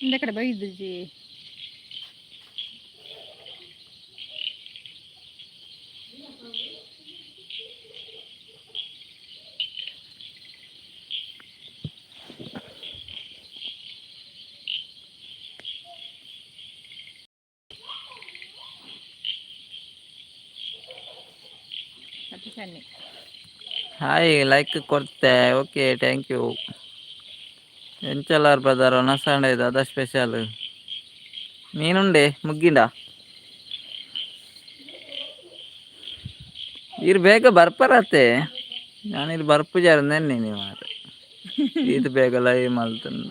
ಇಂದ ಕಡೆ ಬೈದುಜಿ. ಸನ್ನಿ. ಹಾಯ್, ಲೈಕ್ ಕೊರ್ತೆ. Okay, thank you. ಎಂಚಲಾರ್ ಬ್ರದರ್? ಒನಸಾಂಡ ಇದು ಅದ ಸ್ಪೆಷಲ್ ಮೀನುಂಡೆ ಮುಗ್ಗಿಂಡ. ಈರ್ ಬೇಗ ಬರ್ಪರತ್ತೆ. ನಾನು ಇಲ್ಲಿ ಬರ್ಪುಜಾರ ನೆನ್ನೆ ಮಾರೆ. ಈತ್ ಬೇಗ ಲೈವ್ ಮಲ್ತುಂಡ.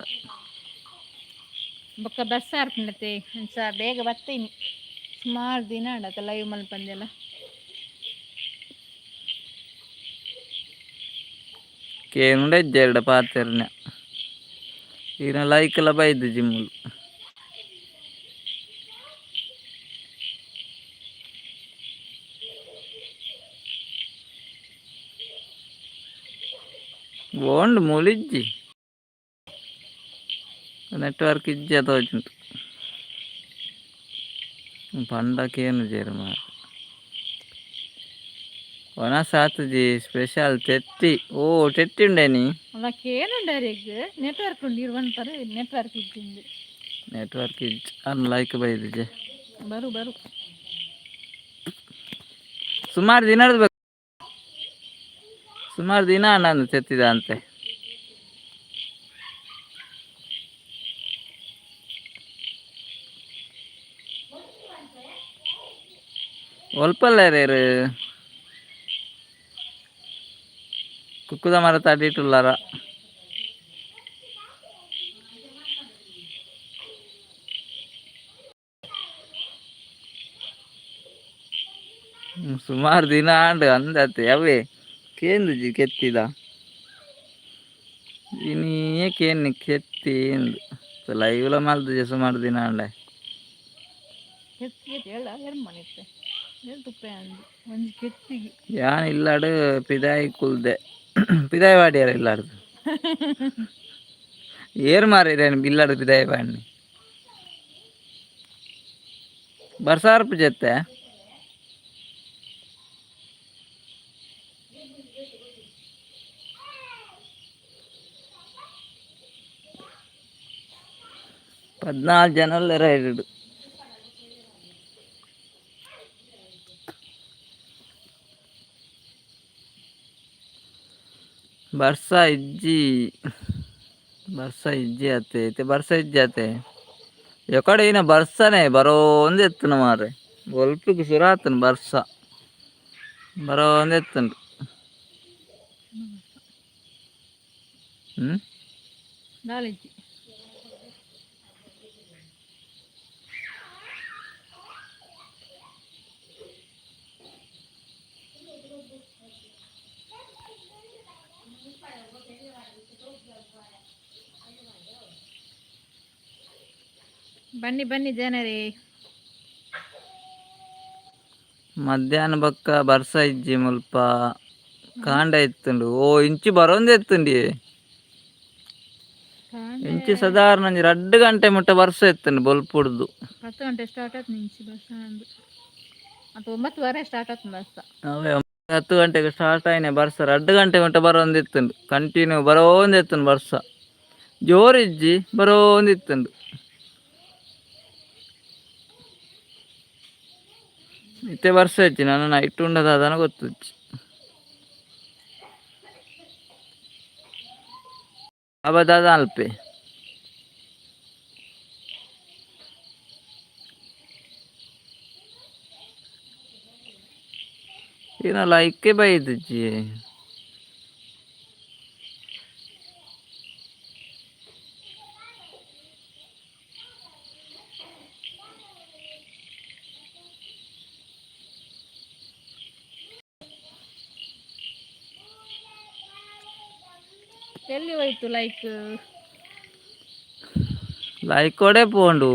ಬೊಕ್ಕ ಬಸ್ ಆರ್ಪುಂಡತೆ, ಅಂಚ ಬೇಗ ಬತ್ತೀನಿ. ಸುಮಾರು ದಿನ ಆಂಡತ ಲೈವ್ ಮಲ್ಪಂದೆಲ್ಲ. ಕೇನುಂಡ ಇಜ್ಜೆರಡ ಪಾತೆರ್ನ. ಈನ ಲೈಕ್ಲ ಬೈದು ಜಿಮ್ಮುಲು. ಓಂಡು ಮೂಲಿಜ್ಜಿ, ನೆಟ್ವರ್ಕ್ ಇಜ್ಜಿ ತೋಜುಂಡು. ಪಂಡ ಕೇನುಜೆರ್ ಮಾರೆ. ಒನಸ್ ಆತುಜಿ. ಸ್ಪೆಷಲ್ ತೆತ್ತಿ. ಓ, ತೆತ್ತಿ ಉಂಡೇನಿ. ಅಲ್ಲ, ಕೇನುಂಡಾರೆಗ್ ನೆಟ್ವರ್ಕ್ ಉಂಡು. ಇರ್ ಪನ್ಪರ್ ನೆಟ್ವರ್ಕ್ ಇಜ್ಜಿಂದು. ನೆಟ್ವರ್ಕ್ ಇಜ್ಜಿ. ಅನ್ ಲೈಕ್ ಬೈದಿಜೆ. ಬರು ಬರು. ಸುಮಾರು ದಿನ ಬೇಕು, ಸುಮಾರು ದಿನ ನಾನು ತೆತ್ತಿದ ಅಂತೆ. ಒಲ್ಪಲ್ಲೇರು ಕುಕ್ಕುದ ಮರ ತಡಿಟುಲ್ಲಾರ. ಸುಮಾರು ದಿನ ಆಂಡ್ ಅಂದತ್ತೆ. ಅವೇ ಕೇಂದುಜಿ ಕೆತ್ತಿದ. ಇನಿಯೇ ಕೇನ್ನಿ ಕೆತ್ತಿ ಇಂದು ಲೈವ್ಲ ಮಲ್ದುಜೆ ಸುಮಾರು ದಿನ ಆಂಡೆ. ಕೆತ್ತಿಗೆ ಹೇಳ ಎರ್ಮನಿತ್ತೆ ತುಪ್ಪೆ ಅಂದು ಒಂಜಿ ಕೆತ್ತಿಗೆ. ಯಾನ್ ಇಲ್ಲಾಡು ಪಿದಾಯಿ ಕುಲ್ದೆ. ಪಿದಾಯಿ ವಾಡಿಯಾರ ಇಲ್ಲಾಡ್ದು. ಏರ್ ಮಾರಿರೇನು ಇಲ್ಲಾಡು ಪಿದಾಯಿ ಬಾಣ್ಣಿ. ಬರ್ಸಾರ್ಪು ಜತ್ತೆ. 14 ಜನ ಎರಡು. ಬರ್ಸ ಇಜ್ಜಿ, ಬರ್ಸ ಇಜ್ಜಿ ಅತ್ತೆ. ಇತ್ತೆ ಬರ್ಸ ಇಜ್ಜಿ ಅತ್ತೆ. ಎಕಡೆ ಇನ ಬರ್ಸನೆ ಬರೋಂದು ಎತ್ತುನ ಮಾರೆ. ಒಲ್ಪಗ್ ಸುರ ಆತುಂಡು. ಬರ್ಸ ಬರೋಂದು ಎತ್ತುಂಡು. ಹ್ಮ್. ದಾಲಿಜ್ಜಿ. ಬನ್ನಿ ಬನ್ನಿ ಜನರೇ. ಮಧ್ಯಾಹ್ನ ಬೊಕ್ಕ ಬರ್ಸ ಇಜ್ಜಿ ಮುಲ್ಪ. ಕಾಂಡ ಇತ್ತುಂಡು. ಓ, ಇಂಚಿ ಬರೋಂದು ಎತ್ತುಂಡಿ. ಇಂಚಿ ಸಾಧಾರಣ ಒಂಜಿ 2 ಗಂಟೆ ಮುಟ್ಟ ಬರ್ಸ ಇತ್ತುಂಡು ಬೊಲ್ಪುಡ್ದು. 10 ಗಂಟೆ ಸ್ಟಾರ್ಟ್ ಆಯ್ತು ನಿಂಚಿ ಬಸ್ ಅಂದು. ಅದು 9:30 ಸ್ಟಾರ್ಟ್ ಆಯ್ತು ಬಸ್. ಅವೇ, 10 ಗಂಟೆಗೆ ಸ್ಟಾರ್ಟ್ ಆಯ್ನೆ ಬರ್ಸ 2 ಗಂಟೆ ಮುಟ್ಟ ಬರೋಂದು ಇತ್ತುಂಡು. ಕಂಟಿನ್ಯೂ ಬರೋಂದು ಇತ್ತುಂಡು ಬರ್ಸ. ಜೋರು ಇಜ್ಜಿ, ಬರೋಂದು ಇತ್ತುಂಡು. ಇತ್ತೆ ಬರ್ಸ ಇಜ್ಜಿ. ನನ್ನ ನೈಟ್ ಉಂಡದ ಅದನ್ನ ಗೊತ್ತುಜ್ಜಿ. ಅವ ದಾದ ಅಲ್ಪೆ. ಏನ ಲೈಕೆ ಬೈದುಜ್ಜಿ. ಎಲ್ಲಿ ಹೋಯ್ತು ಲೈಕ್? ಲೈಕ್ ಕೊಡೆ ಪೋಂಡು.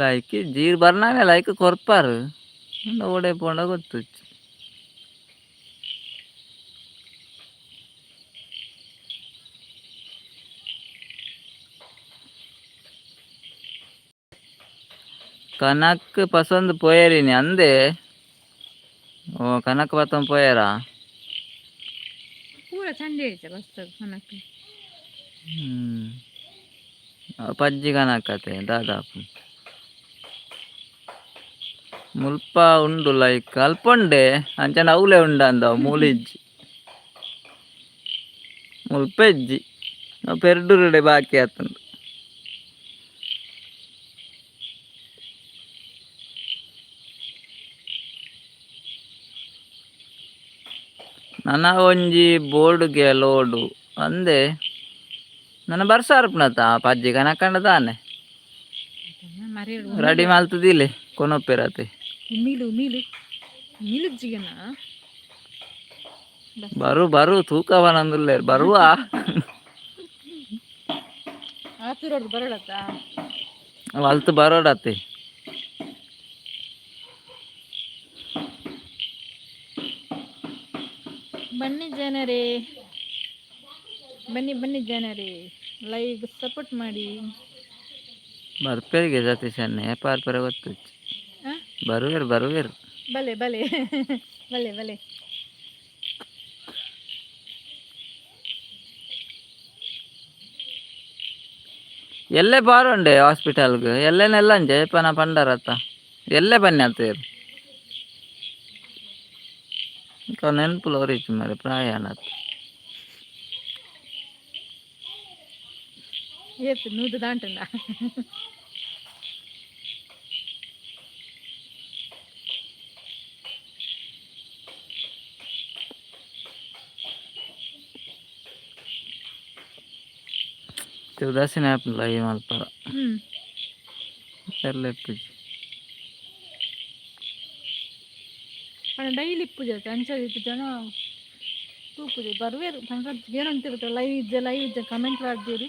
ಲೈಕ್ ಜೀರ್ ಬರ್ನಾಗ ಲೈಕ್ ಕೊರ್ಪಾರು. ಓಡೆ ಪೋಂಡ ಗೊತ್ತುಜ್ಜಿ. ಕನಕ್ ಪಸೊಂದು ಪೋಯರಿನಿ ಅಂದೆ. ಓ, ಕನಕ್ ಪತ್ತೊಂದು ಪೋಯರಾ? ಪೂರ ಚಂಡಿ ಐತೆ ಬಸ್ ಕನಕ್. ಪಜ್ಜಿ ಕನಕತೆ ದಾದಾಪು ಮುಲ್ಪ ಉಂಡು ಲೈಕ್ ಅಲ್ಪ ಉಂಡೆ. ಅಂಚನೆ ಅವಲೇ ಉಂಡ ಅಂದ ಮೂಲಿಜ್ಜಿ, ಮುಲ್ಪ ಇಜ್ಜಿ. ನಾವು ಪೆರ್ಡೂರುಡೆ ಬಾಕಿ ಆತುಂಡು. ನನ ಒಂಜಿ ಬೋರ್ಡ್ಗೆ ಲೋಡು ಅಂದೆ. ನನ್ನ ಬರ್ಸ ಅರ್ಪಣತ ಪಜ್ಜಿ ಕನಕಂಡ ತಾನೆ. ಮರಿ. ರೆಡಿ ಮಲ್ತದಿಲ್ಲೆ ಕೊನೊಪ್ಪೆರತೆ. ಉಮಿಲು ಉಮಿಲು ಉಮಿಲುಜ್ಜಿಗೆನ. ಬರು ಬರು ತೂಕ ಬರಂದುಲ್ಲೇರ್ ಬರುವ. ಆತುರೋಡು ಬರೋಡತ್ತ. ಅಲ್ತು ಬರೋಡತ್ತೆ. ಬನ್ನಿ ಜನರೇ, ಬನ್ನಿ ಬನ್ನಿ ಜನರೇ, ಲೈವ್ ಸಪೋರ್ಟ್ ಮಾಡಿ. ಬರ್ಪೇರಿಗೆ ಸತೀಶ್ ಅಣ್ಣೆ ಪಾರ್ಪರೆ ಗೊತ್ತು. ಆ? ಬರುವೆರು ಬರುವೆರು. ಬಲೆ ಬಲೆ ಬಲೆ ಬಲೆ. ಎಲ್ಲೆ ಬಾರುಂಡೆ ಹಾಸ್ಪಿಟಲ್ಗೆ ಎಲ್ಲೆನೆಲ್ಲ ಅಂಜೆ ಪನ ಪಂಡರತ್ತ ಎಲ್ಲೆ ಬನ್ನಿ ಅತ್ತೇರು ನೆನಪುಲ ಒರಿಚು ಮರೆ ಪ್ರಾಯ ಅತ್ತ. ಏತ್ ನೂದು ದಾಂಟುಂಡ. ಉದಾಸೀನ ಆಪುಂಡು ಈ ಮಲ್ಪರ. ಎಲ್ಲ ಇಪ್ಪುಜಿ. ಪಂಡ ಡೈಲಿ ಇಪ್ಪುಜಿ ಅಂಚ ಇತ್ತು ಜನ ತೂಪುಜಿ ಬರ್ವೇರು ಪಂಡ ಏನಂತಿರುತ್ತೆ. ಲೈವ್ ಇಜ್ಜೆ, ಲೈವ್ ಇಜ್ಜೆ ಕಮೆಂಟ್ ಮಾಡ್ತೀರಿ.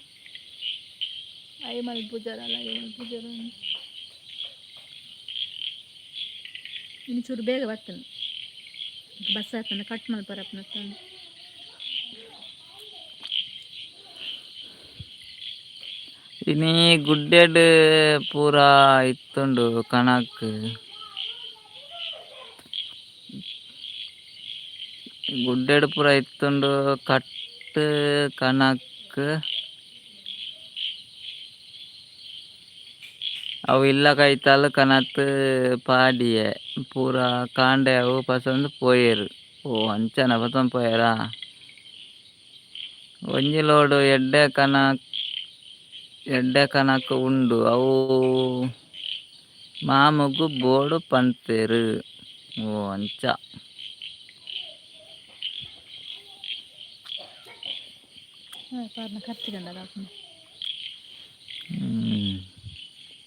ಲೈವ್ ಮಲ್ಪುಜಾರ, ಲೈವ್ ಮಲ್ಪುಜಾರ. ಇನ್ನು ಚೂರು ಬೇಗ ಬರ್ತೇನೆ. ಬಸ್ ಆತನ ಕಟ್ ಮಲ್ಪರಪ್ಪನ. ಇನಿ ಗುಡ್ಡೆಡ್ ಪೂರ ಇತ್ತುಂಡು ಕಣಕ್. ಗುಡ್ಡೆಡ್ ಪೂರ ಇತ್ತುಂಡು ಕಟ್ ಕಣಕ್. ಅವು ಇಲ್ಲ ಕೈತಲ್ ಕನತ್ ಪಾಡಿಯೆ ಪೂರ ಕಾಂಡೆ. ಅವು ಪಸೊಂದು ಪೋಯೆರ್. ಓ, ಅಂಚನ ಪತ್ತೊಂದು ಪೋಯೆರಾ? ಒಂಜಿ ಲೋಡು ಎಡ್ಡೆ ಕನಕ್, ಎಡ್ಡೆ ಕನಕ್ ಉಂಡು. ಅವು ಮಾಮುಗು ಬೋಡು ಪಂತೆರ್. ಓ, ಅಂಚ. ಪಾರ್ನ ಖರ್ಚು ಗಂಡ.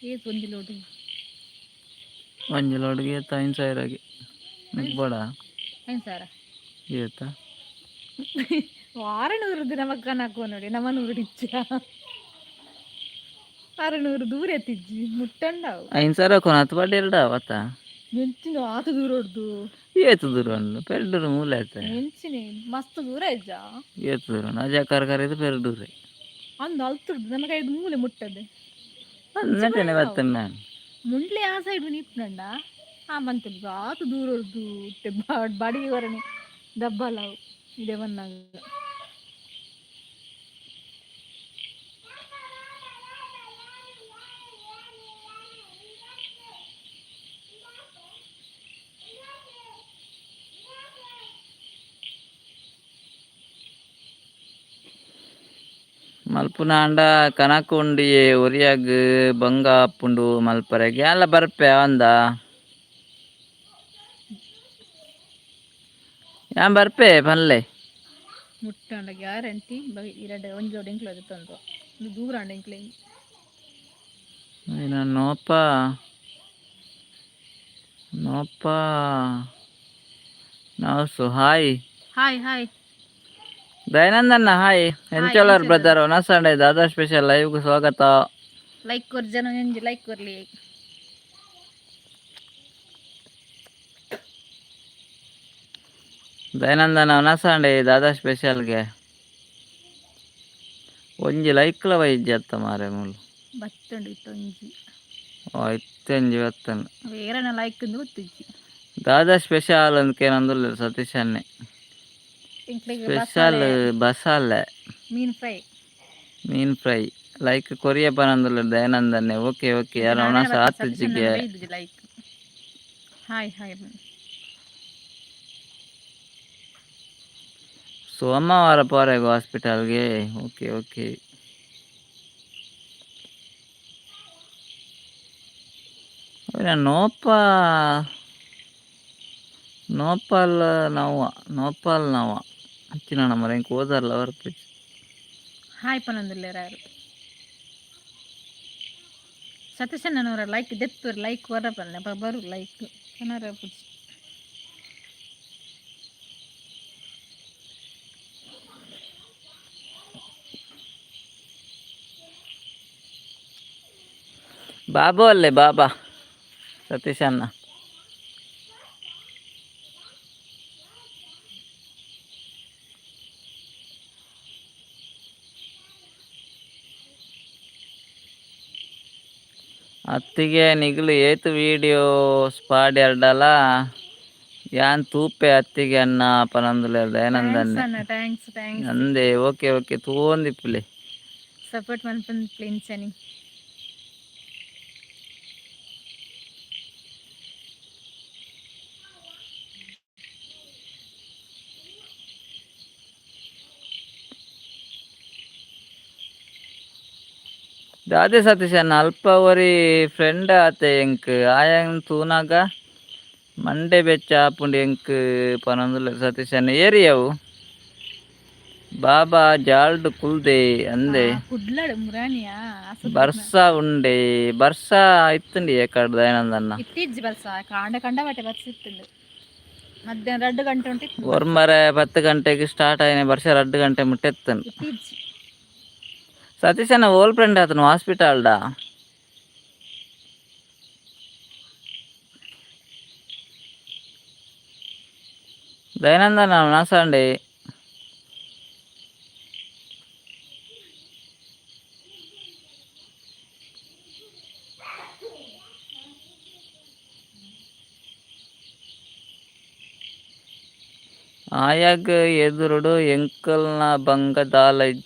ಏತ್ ಒಂಜಿ ಲೋಡು? ಒಂಜಿ ಲೋಡ್ಗೆ ಏತ? 5,000ಗೆ ಬೋಡ. 5,000. ಏತ? 600 ನಮಕ್ ಕನಕು ನೋಡಿ ನಮ್ಮ ನೂರು ಇಚ್ಚ 600 ದೂರ ಎತ್ತಿಜ್ಜಿ ಮುಟ್ಟಂಡವು. 5,000 ಕೊನತ್ ಪಾಡ್ ಎರಡ ಅವತ್ತ. ಮೆಂಚಿನ ಆತ ದೂರ ಹೊಡ್ದು. ಏತ್ ದೂರ ಉಂಡು? ಪೆರ್ಡೂರು ಮೂಲೆ ಆಯ್ತ. ಮೆಂಚಿನಿ ಮಸ್ತ್ ದೂರ ಇಜ್ಜ. ಏತ್ ದೂರ ಉಂಡು? ಅಜ ಕರ್ಕರ್ ಇದು ಪೆರ್ಡೂರೆ. ಅಂದು ಅಲ್ತುಡ್ದು ನಮಗೆ ಐದು ಮೂಲೆ ಮುಟ್ಟದೆ. ಅನ್ನಟನೆ ಬರ್ತೇನೆ ನಾನು. ಮುಂಡ್ಲೆ ಆ ಸೈಡ್ ನಿಪ್ನಂಡ ಆ ಮಂತೆ ಆತ ದೂರ ಹೊಡ್ದು ಬಾಡಿಗೆ ಹೊರಣೆ ದಬ್ಬಲವು ಇಡೆ ಬಂದಾಗ. ಮಲ್ಪುನಾಂಡ ಕನಕ್ ಉಂಡಿಯೆ ಒರಿಯಾಗ್ ಬಂಗ ಆಪುಂಡು ಮಲ್ಪರೆಗ್. ಯಾನ್ಲ ಬರ್ಪೆ ಅಂದ. ಯಾನ್ ಬರ್ಪೆ ಪನ್ಲೆ. ಮುಟ್ಟಂಡ ಗ್ಯಾರಂಟಿ ಇರಡೆ ಒಂಜಿ ಜೋಡಿ ಎಂಕ್ಲು ಅದು ತಂದು ಒಂದು ದೂರ ಅಂಡ ಎಂಕ್ಲೆ. ನೋಪ ನೋಪ ನಾವು. ಹಾಯ್. Hi hi. ದಯಾನಂದಣ್ಣ ಹಾಯ್. ಎಂಚೋಲರ್ ಬ್ರದರ್? ಒನಸಂಡೆ ದಾದಾ ಸ್ಪೆಷಲ್ ಲೈವ್ಗೆ ಸ್ವಾಗತ. ಲೈಕ್ ಕೊರ್ ಜನ, ಒಂಜಿ ಲೈಕ್ ಕೊರ್ಲಿ. ದಯಾನಂದನ ಒನಸಂಡೆ ದಾದಾ ಸ್ಪೆಷಲ್ಗೆ ಒಂಜಿ ಲೈಕ್ಲ ವೈದ್ಯ ಅತ್ತ ಮಾರೆ ಮೂಲು. ಬತ್ತುಂಡು ಇತ್ತು ಒಂಜಿ. ಇತ್ತೆಂಜಿ ಬತ್ತನ್. ಏರನ ಲೈಕ್ ಗೊತ್ತಿಜ್ಜಿ. ದಾದಾ ಸ್ಪೆಷಲ್ ಅಂದ್ಕೇನಂದುಲ್ಲೆರ್ ಸತೀಶ್ ಅಣ್ಣೆ. ಎಂಕ್ಲೆಗ್ ಸ್ಪೆಷಲ್ ಬಸಾಲೆ. ಮೀನ್ ಫ್ರೈ. ಮೀನ್ ಫ್ರೈ. ಲೈಕ್ ಕೊರಿಯ ಪನಂದುಲ್ಲೆರ್ ದಯಾನಂದನ್ನೆ. ಓಕೆ ಓಕೆ, ಯಾರ ಉಣಸ ಆತಿಜ್ಜಿಗೆ. Like, hi hi. ಸೋಮವಾರ ಪೋರೆಗ್ ಹಾಸ್ಪಿಟಲ್ಗೆ. ಓಕೆ ಓಕೆ, ನೋಪ ನೋಪಾಲ್ ನವ್ವ ನೋಪಾಲ್ ನವ್ವ ಅಂಚಿನ ಮರ ಎಂಕ್ ಓದಾರ್ಲ ಬರ್ಪುಜಿ. ಹಾಯ್ ಪನೊಂದುಲ್ಲೆರ್ ಯಾರು. ಸತೀಶಣ್ಣನವರ ಲೈಕ್ ದೆಪ್ಪುರ್, ಲೈಕ್ ವರ ಪನ್ಲೆ ಬರು ಲೈಕ್ ಪನರ ಪುಜಿ. ಬಾಬು ಅಲ್ಲೇ ಬಾಬಾ ಸತೀಶ್ ಅಣ್ಣ. ಅತ್ತಿಗೆ ನಿಗುಲು ಏತ್ ವೀಡಿಯೋ ಪಾಡ್ಯರ್ಡಲ ಯಾನ್ ತೂಪೆ ಅತ್ತಿಗೆ ಅಣ್ಣ ಪನೊಂದುಲ್ಲೆರ್ ದಯಾನಂದನ್ನೆ. ಅಣ್ಣ, thanks thanks. ಅಂದೆ, ಓಕೆ ಓಕೆ, ತೂವೊಂದಿಪ್ಪುಲೆ. ಸಪೋರ್ಟ್ ಮನ್ಪುನ್ ಪ್ಲೀಸ್. ದಾದೆ ಸತೀಶ್ ಅಣ್ಣ, ಅಲ್ಪ ಒರಿ ಫ್ರೆಂಡ್ ಆತೆ ಎಂಕ್, ಆಯನ್ ತೂನಾಗ ಮಂಡೆ ಬೆಚ್ಚ ಆಪುಂಡು ಎಂಕ್ ಪನೊಂದುಲ್ಲೆರ್ ಸತೀಶ್ ಅಣ್ಣ. ಏರಿಯವು ಬಾಬಾ ಜಾಲ್ಡ್ ಕುಲ್ದೆ ಅಂದೆ. ಕುಡ್ಲಡ್ ಮುರಾನಿಯಾ. ಬರ್ಸ ಉಂಡೆ, ಬರ್ಸ ಇತ್ತುಂಡು ಏಕಡ್ ದಯಾನಂದಣ್ಣ. ಇತ್ತೀಚೆ ಬರ್ಸ ಕಾಂಡ ಕಂಡ ಬಟ್ಟೆ ಬರ್ಸ ಇತ್ತುಂಡು. ಮಧ್ಯಾಹ್ನ 2 ಗಂಟೆ ಉಂಟು ಇತ್ತು. ಒರ್ಮರೆ 10 ಗಂಟೆಗೆ ಸ್ಟಾರ್ಟ್ ಆಯಿನ ವರ್ಷ 2 ಗಂಟೆ ಮುಟ್ಟೆತ್ತನು. ಇತ್ತೀಚೆ. ಸತೀಶಣ್ಣ ಓಲ್ ಫ್ರೆಂಡ್ ಆತನು ಹಾಸ್ಪಿಟಲ್ ಡಾ? ದಯಾನಂದನ ನಾಸಂಡೆ. ಆಯಗ್ ಎದುರುಡು ಎಂಕಲ್ನ ಬಂಗ ದಾಲ ಇಜ್ಜಿ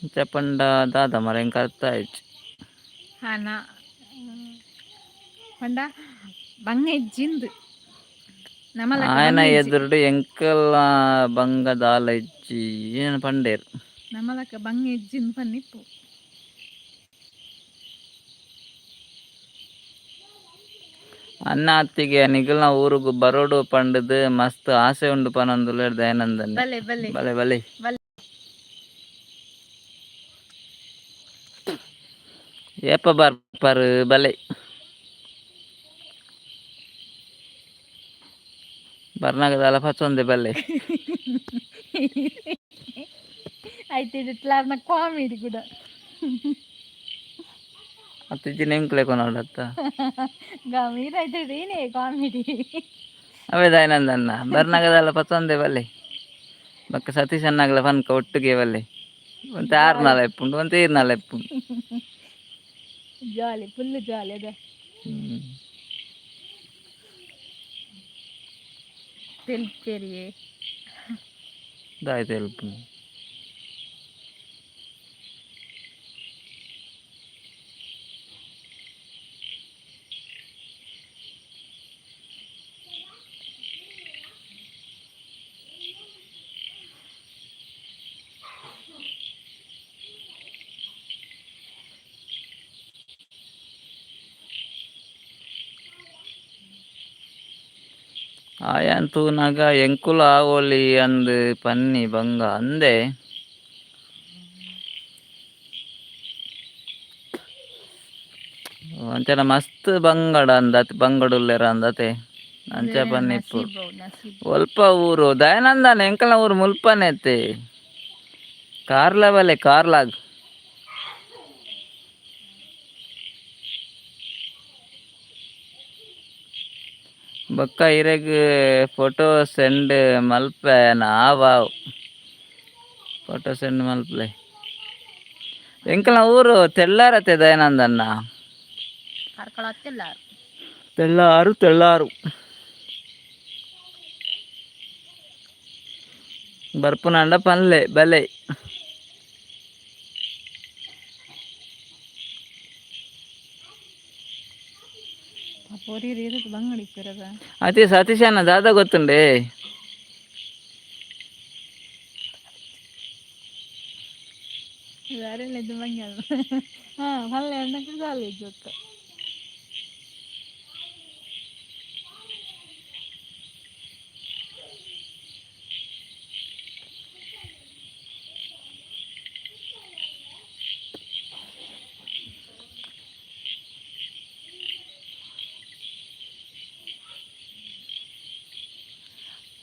ಅಂಚ ಪಂಡ ದಾದ ಮಾರ್ರೆ, ಎಂಕ್ ಅರ್ಥ ಆಯಿಜಿ. ಹಾನ ಪಂಡ ಬಂಗ ಇಜ್ಜಿಂದು ನಮ್ಮಲ. ಆಯನ ಎದುರುಡು ಎಂಕಲ್ನ ಬಂಗ ದಾಲ ಇಜ್ಜಿ ಏನು ಪಂಡೇರ್. ನಮ್ಮಲಕ ಬಂಗ ಇಜ್ಜಿಂದು ಪನ್ನಿಪ್ಪು. ಅಣ್ಣ ಅತ್ತಿಗೆ ನಿಗುಲ್ನ ಊರುಗು ಬರೋಡು ಪಂಡುದು ಮಸ್ತ್ ಆಸೆ ಉಂಡು ಪನೊಂದುಲ್ಲೆರ್ ದಯಾನಂದನ್ನೆ. ಬಲೆ ಬಲೆ. ಬಲೆ ಬಲೆ. ಬಲೆ. ಏಪ ಬರ್ಪರ್ ಬಲೆ, ಬರ್ನಾಗ ದಾಲ ಪತ್ತೊಂದೆ ಬಲ್ಲೆ. అయితే ಇట్లా ಕಾಮಿಡಿ ಕೂಡ. ಅತ್ತಿಜ್ಜಿ ನಿಂಕ್ಲೆ ಕೊನೊಡತ್ತ. మీరు అయితే నేనే ಕಾಮಿಡಿ. ಅವೇ ದಯಾನಂದಣ್ಣ, ಬರ್ನಾಗ ದಾಲ ಪತ್ತೊಂದೆ ಬಲ್ಲೆ. ಬೊಕ್ಕ ಸತೀಶ್ ಅಣ್ಣಗ್ಲ ಪನ್ಕ ಒಟ್ಟಿಗೆ ಬಲ್ಲೆ. ಒಂತೆ ಆರು ನಾಲ್ ಇಪ್ಪುಂಡು, ಒಂತೆ ಈರ್ ನಾಲ್ ಇಪ್ಪುಂಡು. ಜಾಲಿ, ಫುಲ್ ಜಾಲಿ ಅದೇ. ತೆಲ್ಪೇರಿಯೇ. ದಾಯಿ ತೆಲ್ಪುಂಡು? ಆಯನ್ ತೂನಗ ಎಂಕುಲು ಆವೊಲಿ ಅಂದ್ ಪನ್ನಿ ಬಂಗ ಅಂದೆ. ಅಂಚನ ಮಸ್ತ್ ಬಂಗಡ ಅಂದತ್, ಬಂಗಡುಲ್ಲೆರ ಅಂದತೆ, ಅಂಚ ಪನ್ನಿಪ್ಪು. ನಸೀಬ್ ನಸೀಬ್. ಒಲ್ಪ ಊರು ದಯಾನಂದನ? ಎಂಕಲ್ನ ಊರು ಮುಲ್ಪನೆ ಐತೆ. ಕಾರ್ಲ ಬಲೆ, ಕಾರ್ಲಾಗ್. ಬೊಕ್ಕ ಇರೆಗ್ ಫೋಟೋ ಸೆಂಡ್ ಮಲ್ಪೆ ಆವಾವ್, ಫೋಟೋ ಸೆಂಡ್ ಮಲ್ಪಲೆ. ಎಂಕಲ್ನ ಊರು ತೆಳ್ಳಾರತೆ ದಯಾನಂದಣ್ಣ. Karkala ತೆಲ್ಲಾರು. ತೆಳ್ಳಾರು ತೆಳ್ಳಾರು ಬರ್ಪುನಾಂಡ ಪನ್ಲೆ ಬಲೆ. ಪೋರಿ ಇರುತ್ತೆ ಬಂಗಡಿ ಇರದ. ಅತಿ ಸತೀಶನ ದಾದ ಗೊತ್ತುಂಡೆ. ಬೇರೆ ಇದು ಬಂಗ. ಹಾಂ, ಪಲ್ಲೆ ಅಣ್ಣಕ್ಕೆ ಕಾಲೇಜ್ ಗೊತ್ತ.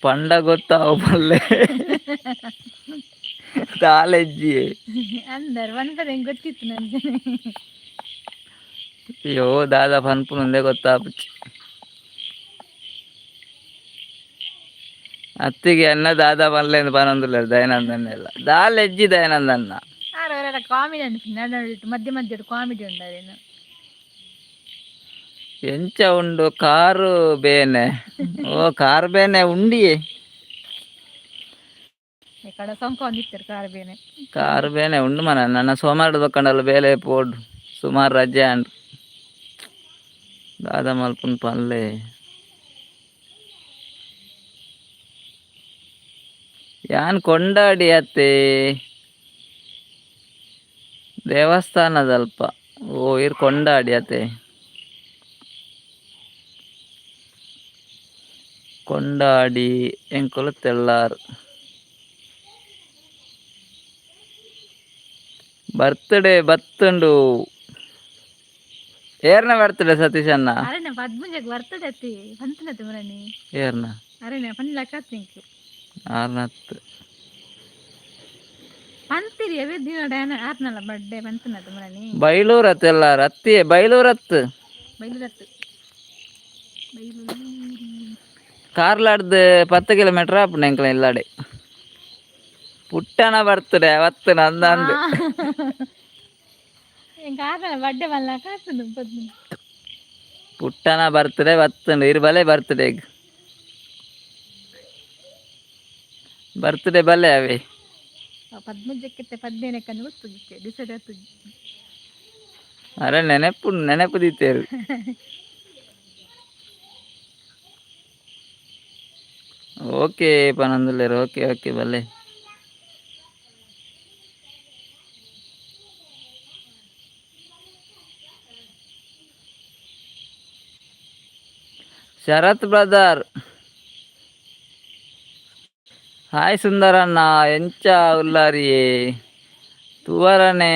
ಪಂಡ ಗೊತ್ತಾವು ಪಲ್ಲೆ ಕಾಲೇಜಿ. ಅಂದರ್ ಒನ್ ಹೆಂಗೆ ಗೊತ್ತಿತ್ತು ನನಗೆ. ಅಯ್ಯೋ, ದಾದ ಪನ್ಪುನುಂದೇ ಗೊತ್ತಾಪುಚಿ. ಅತ್ತಿಗೆ ಅನ್ನ ದಾದ ಪನ್ಲೇಂದು ಪನೊಂದುಲ್ಲೆರ್ ದಯಾನಂದನ್ನೆಲ್ಲ ದಾಲೆಜ್ಜಿ ದಯಾನಂದನ್ನ. ಆರವರೆಲ್ಲ ಕಾಮಿಡಿ ಅನ್ಪಿನ ಮಧ್ಯ ಮಧ್ಯ ಕಾಮಿಡಿ ಉಂಡರೇನು. ಎಂಚ ಉಂಡು ಕಾರು ಬೇನೆ? ಓ, ಕಾರು ಬೇನೆ ಉಂಡಿಯೇ. ಈ ಕಡೆ ಸೊಂಕ ಒಂದಿತ್ತಾರೆ ಕಾರ್ ಬೇನೆ. ಕಾರು ಬೇನೆ ಉಂಡು ಮನ. ನನ್ನ ಸೋಮವಾರ ದೊಕ್ಕಂಡಲ್ಲ ಬೇಲೆ ಪೋಡು, ಸುಮಾರು ರಜೆ ಅಂಡ್. ದಾದ ಮಲ್ಪುನ್ ಪನ್ಲೆ. ಯಾನ್ ಕೊಂಡಾಡಿ ಅತ್ತೆ ದೇವಸ್ಥಾನದಲ್ಪ. ಓ, ಇರ್ ಕೊಂಡಾಡಿ ಅತ್ತೆ. ಕೊಂಡಾಡಿ ಎಂಕುಲು ತೆಳ್ಳಾರು. ಬರ್ತ್ಡೇ ಬತ್ತುಂಡು. ಏರ್ನ ಬರ್ತ್ಡೇ ಸತೀಶಣ್ಣ? ಅರೆನ ಪದ್ಮುಂಜಗ್ ಬರ್ತದೆ ಅತ್ತಿ ಪಂತನತೆ ಮರಣಿ. ಏರ್ನ? ಅರೆನ ಪನ್ಲಕ್ಕ ತಿಂಕು. ಆರ್ನತ್ತು. ಪಂತಿರಿ ಅವೇ ದಿನ ಡಯಾನ ಆರ್ನಲ್ಲ ಬರ್ಡೇ ಪಂತನತೆ ಮರಣಿ. ಬೈಲೂರ ತೆಲ್ಲಾರು ಅತ್ತಿಯೇ, ಬೈಲೂರತ್ತು. ಬೈಲೂರತ್ತು, ಬೈಲೂರು. ಕಾರ್ಲಾಡ್ದು 10 ಕಿಲೋಮೀಟರ್ ಆಪುಂಡು ಎಂಕಲ ಇಲ್ಲಾಡೆ. ಪುಟ್ಟಣ ಬರ್ತಡೆ ಅವತ್ತು ನಂದಂದು. ಎಂಕ ಆರ್ನಲ್ಲ ಬರ್ಡೇ ಮಲ್ಲಾಕ ಆತುಂಡು ಪದ್ಮ. ಪುಟ್ಟಣ ಬರ್ತ್ಡೇ ಬತ್ತುಂಡು. ಇರು ಬಲೆ, ಬರ್ತ್ಡೇಗ್ ಬರ್ತ್ಡೇ ಬಲೆ ಅವೇ. ಪದ್ಮುಂಜಕ್ಕಿತ್ತೆ ಪದ್ಮೇನಕ್ಕನ್ನು ಗೊತ್ತುಜಿತ್ತೆ ಡಿಸೈಡ್ ಆತುಜಿ. ಅರೆ, ನೆನಪು ನೆನಪು ದೀತೇರು. ಓಕೆ ಪನೊಂದುಲ್ಲೆರ್. ಓಕೆ ಓಕೆ, ಬಲೆ. Sharath brother hi. ಸುಂದರಣ್ಣ ಎಂಚ ಉಲ್ಲಾರಿಯೇ? ತುವರನೆ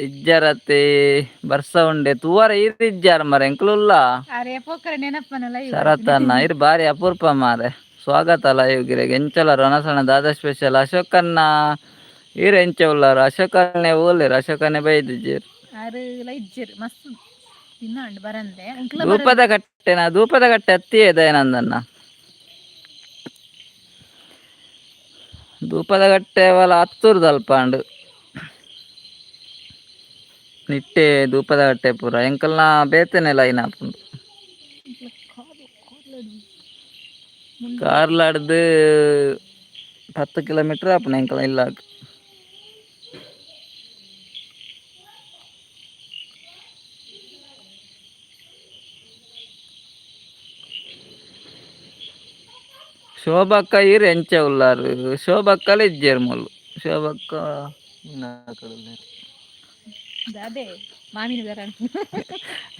ಇಜ್ಜರತೆ, ಬರ್ಸ ಉಂಡೆ ತುವರ ಈರ್ ಇಜ್ಜಾರ ಮರ ಎಂಕುಲುಲ್ಲ. ಅರೆ ಪೋಕರೆ ನೆನಪನಲ್ಲ. ಶರತ್ ಅಣ್ಣ ಇರ್ ಬಾರಿ ಅಪೂರ್ಪ ಮಾರೆ. ಸ್ವಾಗತ ಲೈವ್ ಗಿರೆಗ್. ಎಂಚಲ ರಣಸಣ ದಾದಾ ಸ್ಪೆಷಲ್? ಅಶೋಕಣ್ಣ ಈರ್ ಎಂಚ ಉಲ್ಲಾರ? ಅಶೋಕನ್ನೇ ಓಲೇರ್, ಅಶೋಕನ್ನೇ ಬೈದಿಜ್ಜೇರ್. ಆರು ಇಜ್ಜೆರ್ ಮಸ್ತ್ ದಿನ ಉಂಡು ಬರಂದೆ ಎಂಕ್ಲ. ಧೂಪದ ಕಟ್ಟೆನ? ಧೂಪದ ಕಟ್ಟೆ ಅತ್ತಿಯೇ ದಯಾನಂದನ್ನ. ಧೂಪದ ಕಟ್ಟೆ ಅವಲ ಹತ್ತೂರ್ದಲ್ಪ ಅಂಡು ನಿಟ್ಟೆ ಧೂಪದ ಕಟ್ಟೆ ಪೂರ. ಎಂಕಲ್ನ ಬೇತೆನೆ ಲೈನ್ ಆಪುಂಡು. ಕಾರ್ಲಾಡ್ದು 10 ಕಿಲೋಮೀಟರ್ ಆಪುಂಡು ಎಂಕಲ್ನ ಇಲ್ಲಾಗ್. ಶೋಭಕ್ಕ ಈರ್ ಎಂಚ ಉಲ್ಲಾರು? ಶೋಭಕ್ಕಲ ಇಜ್ಜೇರ್ ಮೊಲ್ಲು. ಶೋಭಕ್ಕ ಉಳ್ಳೇರ್. ಅದೇ ಮಾಮಿನ ದರ.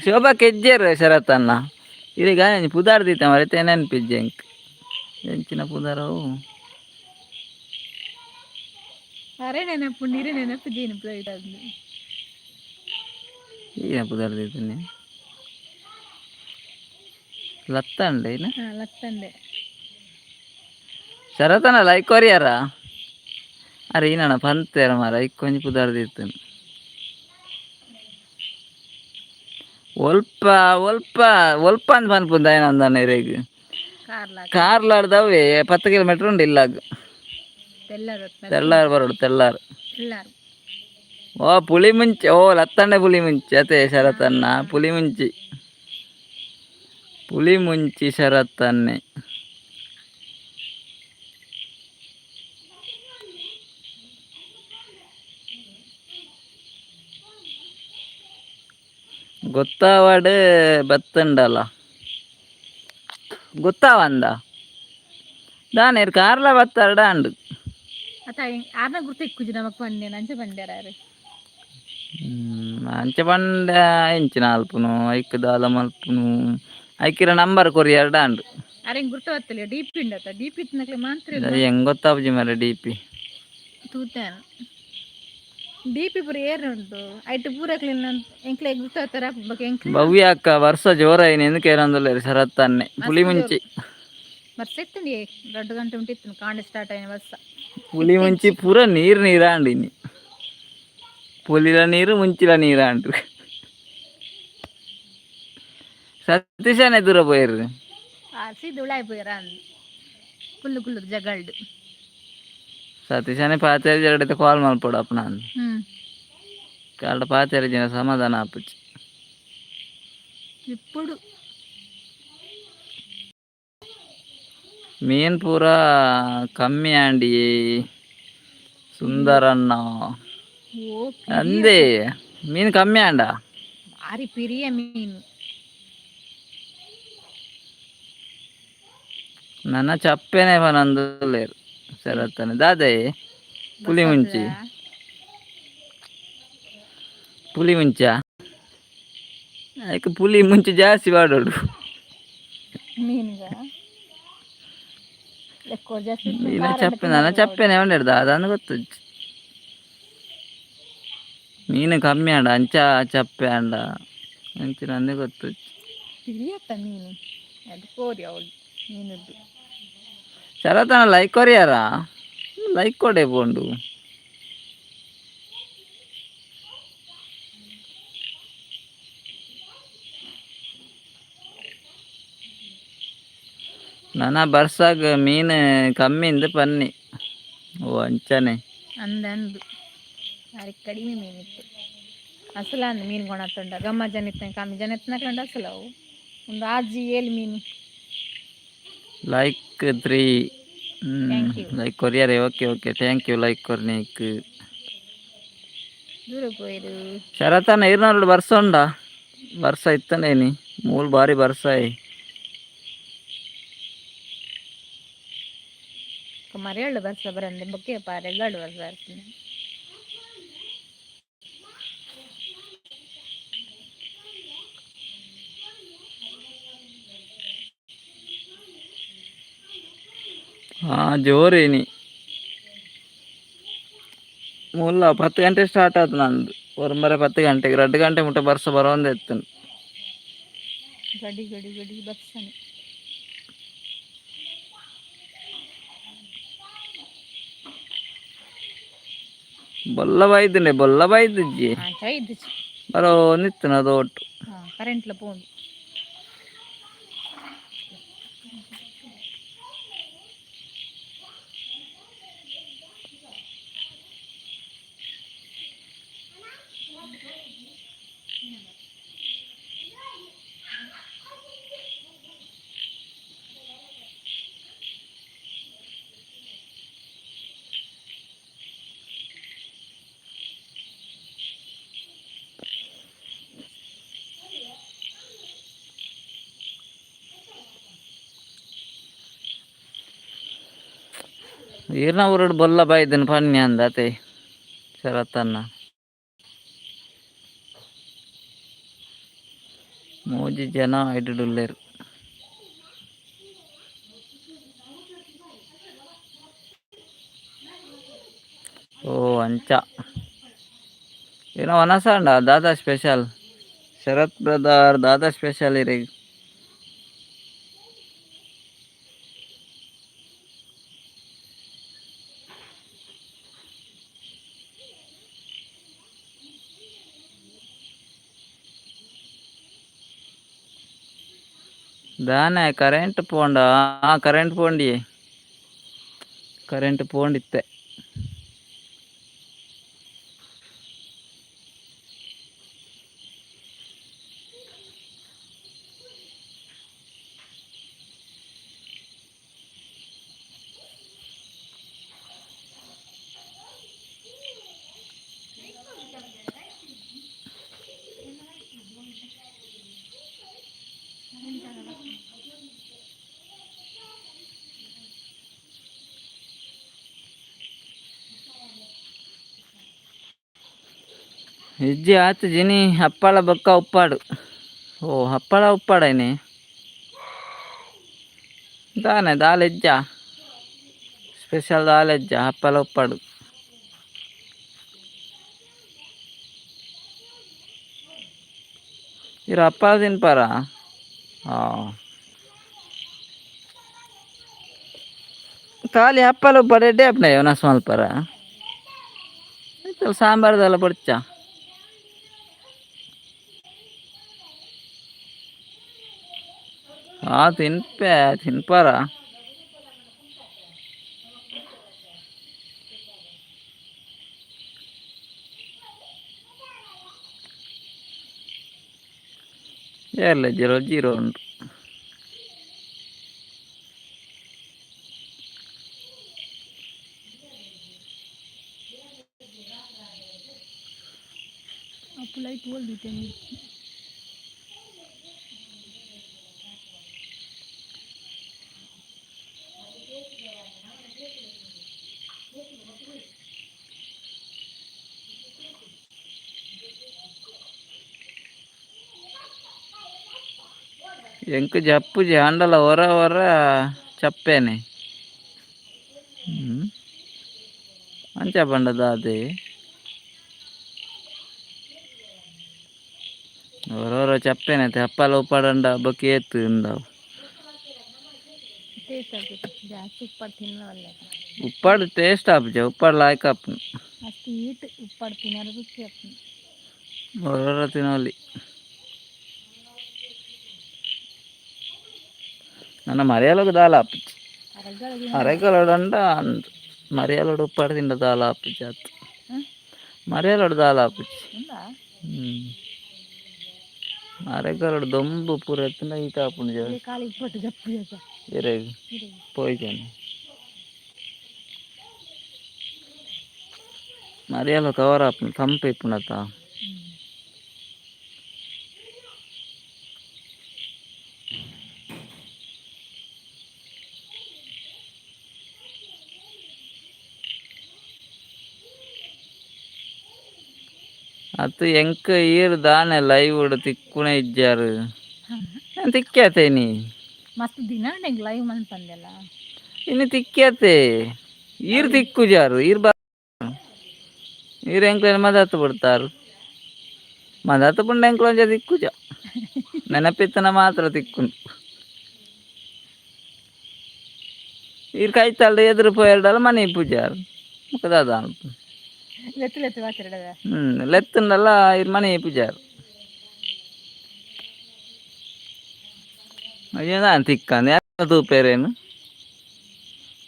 ಶೋಭಕ್ಕ ಇಜ್ಜೇರ್ ಶರತ್ ಅಣ್ಣ. ಇದೀಗ ಪುದಾರ್ ದೀತ ಮರೆ, ನೆನ್ಪಿಜ್ಜೆ ಎಂಕ್ ಎಂಚಿನ ಪುದಾರವು. ಅರೆ ನೆನಪು ನೀರೇ ನೆನಪು ಜೀನ ಪ್ಲೇಟ್ ಅದು. ಈನ ಪುದಾರ್ ದೀತನೆ ಲತ್ತಂಡೆ ಇನ್ನ. ಹಾ, ಲತ್ತಂಡೆ. ಶರತನ ಲೈಕ್ ಕೊರಿಯಾರ? ಅರೆ, ಈನಣ ಪಂತೇರ ಮಾರ ಐಕೊಂಜಿ ಪುದಾರ್ ದೀತನೆ. ಒಲ್ಪ ಒಲ್ಪ ಒಲ್ಪ ಅಂದ್ ಪನ್ಪುಂದ ದಯಾನಂದನ ಇರೆಗ್? ಕಾರ್ಲ. ಕಾರ್ಲಾಡ್ದವೇ 10 ಕಿಲೋಮೀಟರ್ ಉಂಡು ಇಲ್ಲಾಗ್. ತೆಲ್ಲರು. ತೆಳ್ಳಾರು ಬರೋಡು, ತೆಳ್ಳಾರು. ತೆಲ್ಲಾರು. ಓ ಪುಳಿ ಮುಂಚಿ, ಓ ಲತ್ತಂಡೆ ಪುಳಿ ಮುಂಚಿ ಅತೆ ಶರತನ್ನ. ಪುಳಿ ಮುಂಚಿ, ಪುಳಿ ಮುಂಚಿ ಶರತ್ತನ್ನೆ. ಗೊತ್ತಾವಡ್ ಬತ್ತುಂಡಲ್ಲ, ಗೊತ್ತಾವಂದ ದಾನೇರ್ ಕಾರ್ಲ ಬತ್ತಾರಡ ಅಂಡು. ಅತ್ತ ಆರ್ನ ಗುರ್ತು ಇಕ್ಕುಜಿ ನಮಕ್ ಪಂಡೆ, ಅಂಚ ಪಂಡ್ಯಾರ. ಅಂಚ ಪಂಡ ಎಂಚಿನ ಅಲ್ಪುನು? ಐಕ್ ದಾಲ ಮಲ್ಪುನು? ಐಕಿರ ನಂಬರ್ ಕೊರಿಯರ್ಡ ಅಂಡು. ಅರೆ ಗುರ್ತು ಬತ್ತಲ್ಲ, ಡಿ ಪಿ ಉಂಡತ್ತ? ಡಿ ಪಿ ಇತ್ತಿನಕ್ಲೆ ಮಾತ್ರ. ಹೆಂಗ್ ಗೊತ್ತಾಪುಜಿ ಮರ ಡಿ ಪಿ. ತೂತೇನ ಡಿ ಪಿ ಪೂರ ಏರ್ ಉಂಟು, ಐಟ್ ಪೂರ ಎಂಕ್ಲೆ ಗುರ್ತು ಬರ್ತಾರ ಬೊಕ ಎಂಕ್ಲೆ. ಭವ್ಯ ಅಕ್ಕ, ವರ್ಷ ಜೋರಾಯಿನ ఎందుకు ಏರಂದುಲ್ಲೇರು ಶರತ್ತನ್ನೆ? ಪುಳಿ ಮುಂಚಿ. ವರ್ಷ ಇತ್ತಂడి, 2 ಗಂಟೆ ಉಂಟಿತ್ತು ಕಾಂಡೆ ಸ್ಟಾರ್ಟ್ అయిన ವರ್ಷ. పులి ముంచి పూర నీరు నీరా అండి. ఇన్ని పులిల నీరు ముంచిల నీరా అంటారు. సతీష్ అనే దూర పోయారు. ಸೀದ ಉಳಾಯಿ ಪೋಯರ ಕುಲ್ಲು ಕುಲ್ಲು ಜಗಲ್ಡು. ಸತೀಶ್ ಅనే ಪಾತೇರಿ ಜರಡೈತೆ ಕಾಲ್ ಮಲ್ಪೊಡು ಅಪ್ಪನ. ಕಾಡ ಪಾತೇರಿ ಜನ ಸಮಾಧಾನ ಆಪುಜಿ. ఇప్పుడు ಮೀನ್ ಪೂರ ಕಮ್ಮಿ ಆಂಡಿ ಸುಂದರಣ್ಣ. ಓ. ಅಂದೇ ಮೀನು ಕಮ್ಮಿ ಆಂಡ. ಭಾರಿ ಪಿರಿಯ ಮೀನು. ನನ್ನ ಚಪ್ಪೆನೆ ಪನಂದುಲ್ಲೇರು ಶರತ್ತನೆ. ದಾದೆ ಪುಲಿ ಮುಂಚಿ? ಪುಲಿ ಮುಂಚ, ಅದಕ್ಕೆ ಪುಲಿ ಮುಂಚೆ ಜಾಸ್ತಿ ವಾಡೋಡು. ಮೀನುಗ ఎక్కువ ಜಾಸ್ತಿ. ಮೀನ ಚಪ್ಪೆ, ನನ್ನ ಚಪ್ಪೆನೆ ಉಂಡೆಡ್ ದಾದಾಂದು ಗೊತ್ತುಜ್ಜಿ. ಮೀನು ಕಮ್ಮಿ ಆಂಡ ಅಂಚ ಚಪ್ಪೆ ಆಂಡ ಅಂಚಿನ ಅಂದೇ ಗೊತ್ತುಜ್ಜಿ. ಪಿರಿಯತ್ತ ಮೀನು ಅದು ಕೋರಿ ಅವಳು ಮೀನದ್ದು. ಶರತನ ಲೈಕ್ ಕೊರಿಯಾರ? ಲೈಕ್ ಕೊಡೆ ಪೋಂಡು. ನನ್ನ ಬರ್ಸಾಗ ಮೀನು ಕಮ್ಮಿಂದ ಪನ್ನಿ. ಓ ಅಂಚನೆ. ಅಂದ ಅಂದು ಭಾರಿ ಕಡಿಮೆ ಮೀನಿತ್ತು. ಅಸಲ ಅಂದ್ ಮೀನು ಕೊಣತ್ತುಂಡ ಗಮ್ಮ ಜನ ಇತ್ತ, ಕಮ್ಮಿ ಜನ ಎತ್ತನಕಂಡ ಅಸಲ ಅವು ಒಂದು ಆಜಿ ಏಳು ಮೀನು. Like 3. Thank you. Like ಕೊರಿಯರೇ. Okay okay, thank you like ಕೊರ್ನೇಕ್. ದೂರ ಪೋಯಿರು. ಶರತನ ಇರ್ನೋಡು ಬರ್ಸ ಉಂಡ? ಬರ್ಸ ಇತ್ತನೇನಿ ಮೂಲು ಬಾರಿ ಬರ್ಸಾಯಿ. ಮರೆಯಳ್ಳು ಬರ್ಸ ಬರಂದೆ ಬೊಕ್ಕೆ ಪಾರೆಗಾಡು ಬರ್ಸ ಬರ್ತದೆ. ಹಾ ಜೋರೇನಿ. ಮೂಲ 10 ಗಂಟೆ ಸ್ಟಾರ್ಟ್ ಆಯ್ತು ನಂದು. ಒರಂಬರೆ 10 ಗಂಟೆಗೆ 2 ಗಂಟೆ ಮುಟ್ಟ ಬರ್ಸ ಬರೋಂದೇ ಇತ್ತು. ಗಡಿ ಗಡಿ ಗಡಿ ಬರ್ಸನೆ. ಬೊಲ್ಲ ಬೈದುಂಡೆ, ಬೊಲ್ಲ ಬೈದಿಜ್ಜಿ. ಹಾಂ, ಚೈದಿಚ್ಚಿ. ಬರೋಂದಿತ್ತು ಅದು ಒಟ್ಟು. ಹಾಂ, ಕರೆಂಟ್ಲ ಪೋಂಡು. ಈರ್ನ ಊರುಡು ಬೊಲ್ಲ ಬೈದನ್ ಪನ್ಯ ಅಂದತೆ ಶರತ್ತನ್ನ. ಮೂಜಿ ಜನ ಇಡುಡುಲ್ಲೆರ್. ಓ ಅಂಚ ಏನೋ ವನಸಾಂಡ ದಾದಾ ಸ್ಪೆಷಲ್? ಶರತ್ ಬ್ರದರ್, ದಾದಾ ಸ್ಪೆಷಲ್ ಇರೆಗ್? ದಾನೆ ಕರೆಂಟ್ ಪೋಂಡ? ಆ ಕರೆಂಟ್ ಪೋಂಡಿ, ಕರೆಂಟ್ ಪೋಂಡಿತ್ತೆ. ಇಜ್ಜಿ ಆತು ಜಿನಿ ಹಪ್ಪಾಳ ಬೊಕ್ಕ ಉಪ್ಪಾಡು. ಓ ಹಪ್ಪಾಳ ಉಪ್ಪಾಡ ಇನಿ ದಾನೆ ದಾಲ್ ಇಜ್ಜ ಸ್ಪೆಷಲ್ ದಾಲ್ ಇಜ್ಜ ಹಪ್ಪಾಳ ಉಪ್ಪಾಡು. ಇರು ಹಪ್ಪಾಳ ತಿನ್ಪಾರ. ಹಾಂ ಖಾಲಿ ಹಪ್ಪಾಳ ಉಪ್ಪಾಡು ಎಡ್ಡೆ ಅಪ್ನೆ ನಸ್ ಮಲ್ಪರ ಸಾಂಬಾರ್ದೆಲ್ಲ ಬೊಡ್ಚಾ. ಆ ತಿನ್ಪೆ ತಿನ್ಪಾರ. ಏರ್ಲೆ ಜೀರೋ ಜೀರೋ ಉಂಟು. ಅಪ್ಪು ಲೈಟ್ ಓಲ್ದಿತ್ತೇನೆ. ಎಂಕ್ ಜಪ್ಪುಜಿ ಆಂಡಲ ಒರ ಒರ ಚಪ್ಪೇನೆ. ಅಂಚ ಪಂಡ ದಾದೆ ಒರ ಒರ ಚಪ್ಪೇನೆ ಹಪ್ಪಲ ಉಪ್ಪಾಡಂಡ ಬೊಕ್ಕ ಏತ್ ಇಂದವು. ಟೇಸ್ಟ್ ಆಗ್ತೈತೆ ಜಾಸ್ತಿ ಉಪ್ಪಾಡು ತಿನ್ನವಲ್ಲ. ಉಪ್ಪಾಡು ಟೇಸ್ಟ್ ಆಪುಜ ಉಪ್ಪಾಡು ಲಾಯ್ಕ್ ಆಪುಂಡು. ಅಷ್ಟು ಈಟ್ ಉಪ್ಪಾಡು ತಿನ್ನೋದು ರುಚಿ ಆಗ್ತದೆ. ಒರ ಒರ ತಿನೊಲಿ. ನನ ಮರಿಯಲಗ್ ದಾಲ ಆಪುಜಿ. ಅರಗಳಿಗೆ. ಅರೆಗಲಡಂಡ ಅಂದ್ ಮರಿಯಲಡ್ ಉಪ್ಪಾಡು ತಿಂಡ ದಾಲ ಆಪುಜಿ ಅತ್. ಹ್ಮ್? ಮರಿಯಲಡ್ ದಾಲ ಆಪುಜಿ. ಉಂದಾ? ಅರೆಗಲಡ್ ದೊಂಬು ಪೂರ ಎತ್ತುಂಡ ಈತ ಆಪುಂಡು ಜಾಸ್ತಿ. ಕಾಲಿಗೆ ಪಟ್ಟು ಜಪ್ಪು ಜಪ್ಪ. ಎರೆಗ್ ಪೋಯ್ಜನೆ ಮರಿಯಲ ಕವರ್ ಆಪುಂಡು ತಂಪು ಇಪ್ಪುಂಡತ. ಅತ್ ಎಂಕ್ ಈರ್ ದಾನೆ ಲೈವ್ ತಿಕ್ಕುನೆ ಇಜ್ಜಾರ್ ತಿಕ್ಕ್ಯಾತೆ ನೀ. ಮಸ್ತ್ ದಿನ ನಂಗೆ ಲೈವ್ ಮನ್ಪಂದೆಲ್ಲ. ಇನ್ನು ತಿಕ್ಕ್ಯಾತೆ ಈರ್ ತಿಕ್ಕುಜಾರು ಈರ್ ಬ ಈರ್ ಎಂಕ್ಲೆನ ಮದತ್ ಬಿಡ್ತಾರು ಮದತ್ ಪುಂಡ ಎಂಕ್ಲ ಒಂಜ ತಿಕ್ಕುಜ ನೆನಪಿತ್ತನ ಮಾತ್ರ ತಿಕ್ಕುಂಡು. ಈರ್ ಕೈತಲ್ದ ಎದುರು ಪೋಯೆರ್ಡಲ ಮನೆ ಪೂಜಾರು ಬೊಕ ದಾದ ಮನ್ಪುನು. ಲೆತ್ತು ಲೆತ್ತು ಮಾತಾಡದ. ಲೆತ್ತುಂಡಲ ಈರ್ ಮನೆ ಪೂಜಾರು ಅಯ್ಯೋ ದಾನೆ ತಿಕ್ಕಂದು ಯಾರ್ ತೂಪೆರೇನು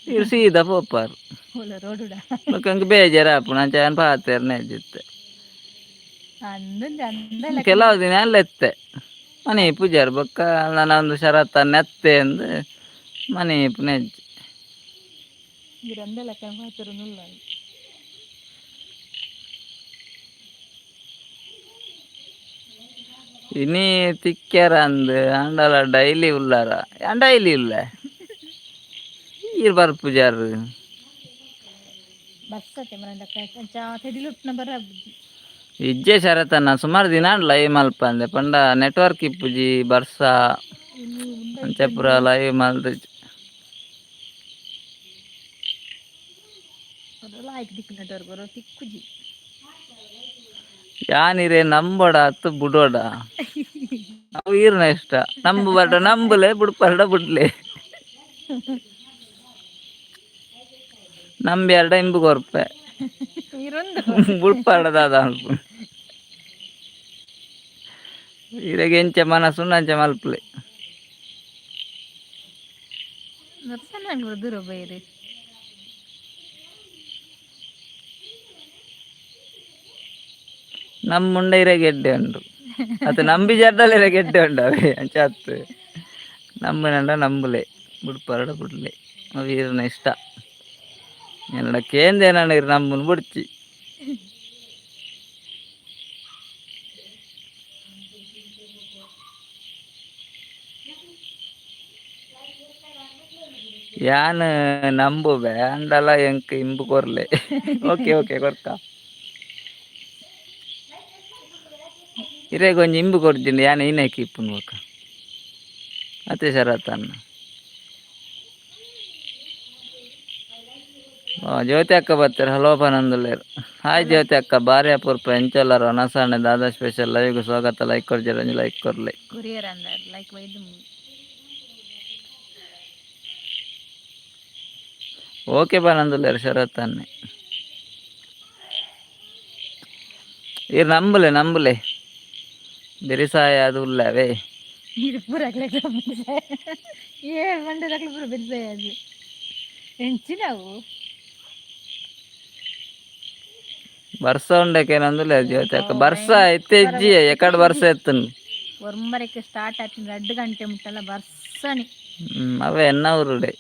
ಈರ್ ಸೀದಾ ಪೋಪಾರು. ಓಲ ರೋಡುಡ. ಬೊಕ ಎಂಕ್ ಬೇಜಾರು ಆಪುಂಡು ಅಂಚ ಯಾನ್ ಪಾತೆರ್ನೆ ಇಜ್ಜಿತ್ತೆ. ಅಂದಂಜ ಅಂದಲ್ಲ. ಕೆಲವು ದಿನ ಲೆತ್ತೆ ಮನೆ ಪೂಜಾರು ಬೊಕ್ಕ ನನ ಒಂದು ಷರತ್ತ ನೆತ್ತೆ ಅಂದ್ ಮನೆ ಪುನೆಜ್ಜಿ. ಇರಂದೆಲ್ಲ ಮಾತಾಡೋದಿಲ್ಲ. ಇನಿ ತಿಕ್ಕ್ಯಾರ ಅಂದ್ ಆಂಡಲ ಡೈಲಿ ಉಲ್ಲಾರ ಯಾನ್ ಡೈಲಿ ಉಲ್ಲೆ ಈರ್ ಬರ್ಪುಜಾರ್. ಬಸ್ಸತ್ತೆ ಮರಂಡ ತೆಡಿಲುಟ್ನ ಬರ. ಇಜ್ಜೆ ಶರತನ್ನ ಸುಮಾರು ದಿನ ಲೈವ್ ಮಲ್ಪಂದೆ ಪಂಡ ನೆಟ್ವರ್ಕ್ ಇಪ್ಪುಜಿ ಬರ್ಸ. ಇನ್ನು ಉಂಡ. ಅಂಚ ಪೂರ ಲೈವ್ ಮಲ್ದಿಜಿ. ಲಾಯ್ಕ್ ದಿಕ್ಕು ನೆಟ್ವರ್ಕ್ ಬರೋ ತಿಕ್ಕುಜಿ. ಯಾನಿರೆ ನಂಬೊಡ ಅತ್ತು ಬುಡೋಡ ಅವು ಈರ್ನ ಇಷ್ಟ ನಂಬು ಬರ್ಡ ನಂಬುಲೆ ಬುಡ್ಪರ್ಡ ಬುಡ್ಲೆ ನಂಬಿ ಅರ್ಡ ಇಂಬು ಕೊರ್ಪೆ. ಇರೊಂದು. ಬುಡ್ಪರ್ಡ ದಾದ ಅನ್ಪುಂಡು ಇರೆಗ್ ಎಂಚ ಮನಸ್ಸುಂಡು ಅಂಚ ಮಲ್ಪುಲೆ. ದರ್ಶನ ದೂರ ಬೈರಿ. ನಮ್ಮುಂಡ ಇರೆಗ್ ಎಡ್ಡೆ ಉಂಡು ಅತ್ತ ನಂಬಿ ಜಡ್ಡಲ ಇರೆಗ್ ಎಡ್ಡೆ ಉಂಡು ಅವೇ ಅಂಚ ಅತ್ತು ನಂಬುನಂಡ ನಂಬುಲೆ ಬುಡ್ಪರ್ಡ ಬುಡ್ಲೆ ಅವು ಈರ್ನ ಇಷ್ಟ ಎನ್ನಡ ಕೇಂದೇನಂಡ ಇರ್ ನಂಬುನು ಬುಡ್ಚಿ. ಯಾನ್ ನಂಬುವೆ ಅಂಡಲ ಎಂಕ್ ಇಂಬು ಕೊರ್ಲೆ. Okay okay ಕೊರ್ಕ. ಇರೇಗ ಒಂಜಿ ಇಂಬು ಕೊರ್ಜಿಂಡು ಯಾನ್ ಈನೇಕ್ ಇಪ್ಪುನು ಬೊಕ ಅತ್ತೆ ಶರತ್ ಅಣ್ಣ. ಜ್ಯೋತಿ ಅಕ್ಕ ಬರ್ತಾರೆ, ಹಲೋ ಪನಂದುಲ್ಲೇರು. ಹಾಯ್ ಜ್ಯೋತಿ ಅಕ್ಕ, ಬಾರಿ ಅಪೂರ್ಪ. ಎಂಚೊಲ್ಲರ್ ಒನಸಾಣೆ ದಾದಾ ಸ್ಪೆಷಲ್ ಲೈವ್ಗೆ ಸ್ವಾಗತ. ಲೈಕ್ ಕೊರ್ಜೆರ್, ಒಂಜಿ ಲೈಕ್ ಕೊರ್ಲೆ. ಕೊರಿಯರ್ ಅಂದಾರ್ ಲೈಕ್ ವೈದ್. ಓಕೆ ಪನಂದುಲ್ಲೇರು ಶರತ್ ಅಣ್ಣೆ. ಇರ್ ನಂಬುಲೆ ನಂಬುಲೆ, ಬೆರಿಸಾಯ ಅದು ಉಲ್ಲವೇ. ನೀರು ಪೂರ ಬೆರಿಸಾಯ, ಏ ಮಂಡದಕ್ಲೆ ಪೂರ ಬೆರಿಸಾಯ. ಅದು ಎಂಚಿನವು? ಬರ್ಸ ಉಂಡಕೇನಂದುಲ್ಲೆ ಜ್ಯೋತಿ ಅಕ್ಕ. ಬರ್ಸ ಇತ್ತೆ ಇಜ್ಜಿ, ಎಕಡೆ ಬರ್ಸ ಎತ್ತುಂಡು? ಒರ್ಂಬರಕ್ಕೆ ಸ್ಟಾರ್ಟ್ ಆಗ್ತದೆ, 2 ಗಂಟೆ ಮುಟ್ಟಲ್ಲ ಬರ್ಸನಿ. ಅವೇ ಎನ್ನ ಊರುಡೆ.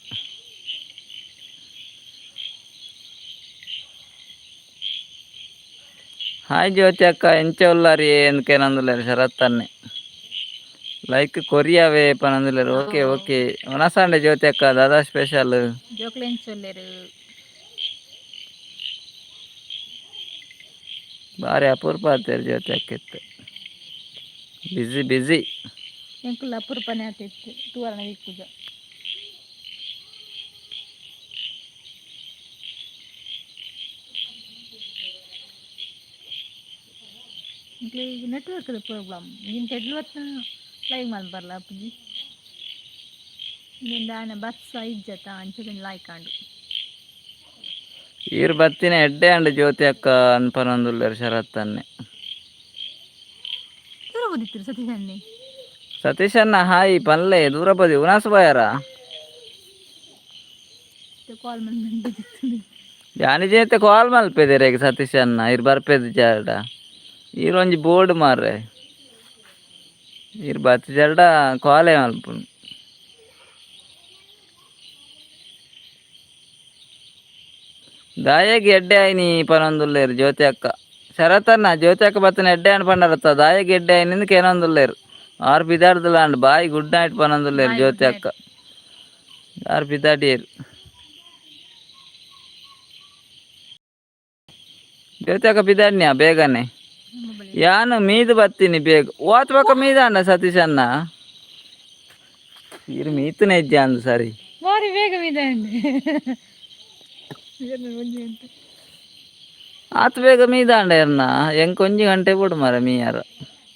ಹಾಯ್ ಜ್ಯೋತಿ ಅಕ್ಕ, ಎಂಚ ಉಲ್ಲಾರಿ ಎಂದ್ಕೇನಂದುಲ್ಲೇರು ಶರತ್ ಅಣ್ಣೆ. ಲೈಕ್ ಕೊರಿಯಾವೇ ಪನಂದುಲ್ಲೇರು. ಓಕೆ ಓಕೆ, ಒನಸಾಂಡೆ ಜ್ಯೋತಿ ಅಕ್ಕ, ದಾದಾ ಸ್ಪೆಷಲ್? ಜೋಕ್ಲು ಎಂಚೊಲ್ಲೇರು? ಬಾರಿ ಅಪೂರ್ಪ ಆತೇರು ಜ್ಯೋತಿ ಅಕ್ಕ ಇತ್ತೆ. ಬಿಸಿ ಬಿಸಿ. ಎಂಕುಲು ಅಪರೂಪನೇ ಆತಿತ್ತು ತೂವರಣ ಇಕ್ಕುಜ. Network problem. ನಿನ್ ತೆಡ್ಲು ಹೊತ್ತು ಲೈವ್ ಮಲ್ಪರ್ಲ ಅಪ್ಪುಜಿ. ನಿಂದಾನ ಬರ್ಸ ಇಜ್ಜತ, ಅಂಚನೆ ಲಾಯ್ಕ್ ಆಂಡು. ಈರ್ ಬತ್ತಿನ ಎಡ್ಡೆ ಅಂಡ್ ಜ್ಯೋತಿ ಅಕ್ಕ ಅನ್ಪನಂದುಲ್ಲೇರು ಶರತ್ ಅಣ್ಣೆ. ದೂರ ಓದಿತ್ತಿರು ಸತೀಶ್ ಅಣ್ಣೆ. ಸತೀಶ್ ಅಣ್ಣ ಹಾಯ್ ಪನ್ಲೆ. ದೂರ ಬದಿ ಉನಾಸು ಬಾಯಾರ. ಕಾಲ್ ಮಾಡಿ. ಯಾನಿ ಜೇತೆ ಕಾಲ್ ಮಲ್ಪೆದಿರ ಈಗ ಸತೀಶ್ ಅಣ್ಣ. ಇರ್ ಬರ್ಪೆದ್ ಜಾರ್ಡ, ಈರ್ ಒಂಜಿ ಬೋರ್ಡ್ ಮಾರ್ರೆ. ಈರ್ ಬತ್ತಿ ಜಾರ್ಡ ಕಾಲೇ ಮಲ್ಪುನು. ದಾಯೆಗ್ ಎಡ್ಡೆ ಆಯ್ನಿ ಪನೊಂದುಲ್ಲೇರು ಜ್ಯೋತಿ ಅಕ್ಕ. ಶರತಣ್ಣ, ಜ್ಯೋತಿ ಅಕ್ಕ ಬತ್ತಿನ ಎಡ್ಡೆ ಆಂಡ್ ಪಂಡರತ್ತ, ದಾಯೆಗ್ ಎಡ್ಡೆ ಆಯ್ನಿಂದ್ ಕೇನೊಂದುಲ್ಲೇರು. ಆರ್ ಪಿದಾಡ್ದಲಾಂಡ್. Bye, good night ಪನೊಂದುಲ್ಲೇರು. Bye, Jyothi good. ಅಕ್ಕ ಆರ್ ಪಿದಾಡಿಯೇರು. ಜ್ಯೋತಿ ಅಕ್ಕ ಪಿದಾಡ್ನ್ಯಾ ಬೇಗನೆ? ಯಾನು ಮೀದು ಬತ್ತೀನಿ ಬೇಗ. ಓತ್ ಬೊಕ ಮೀದಾಂಡ ಸತೀಶ್ ಅಣ್ಣ. ಇರು ಮೀತನೆ ಇಜ್ಜ ಅಂದ್ ಸರಿ. ಬಾರಿ ಬೇಗ ಮೀದ ಒಂಜಿ ಗಂಟೆ. ಆತ್ ಬೇಗ ಮೀದಾಂಡ ಎರ್ನ? ಎಂಕ್ ಒಂಜಿ ಗಂಟೆ ಬೋಡು ಮಾರ ಮೀಯಾರ.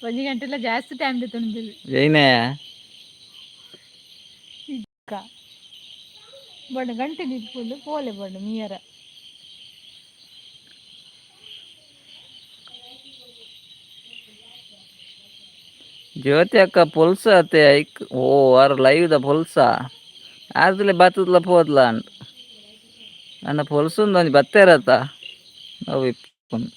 ಒಂಜಿ ಗಂಟೆ ಎಲ್ಲ ಜಾಸ್ತಿ ಟೈಮ್ ತೊಂದಿಲ್ಲ. ಜೈನೇ. ಬಣ್ಣ ಗಂಟೆ ನಿಂತ್ಕೊಂಡು ಪೋಲೆ ಬಣ್ಣ ಮೀಯರ. ಜ್ಯೋತಿ ಅಕ್ಕ ಪೊಲ್ಸ ಅತ್ತೆ ಐಕ್. ಓ ಆರ್ ಲೈವ್ ದ ಪೊಲ್ಸ ಆದ್ಲೆ ಬತ್ತದ್ಲ ಪೋದ್ಲ ಅಂಡ್ ಅಣ್ಣ. ಪೊಲ್ಸುಂದು ಒಂಜಿ ಬತ್ತೇರತ್ತ ಅವು ಇಪ್ಪುನು.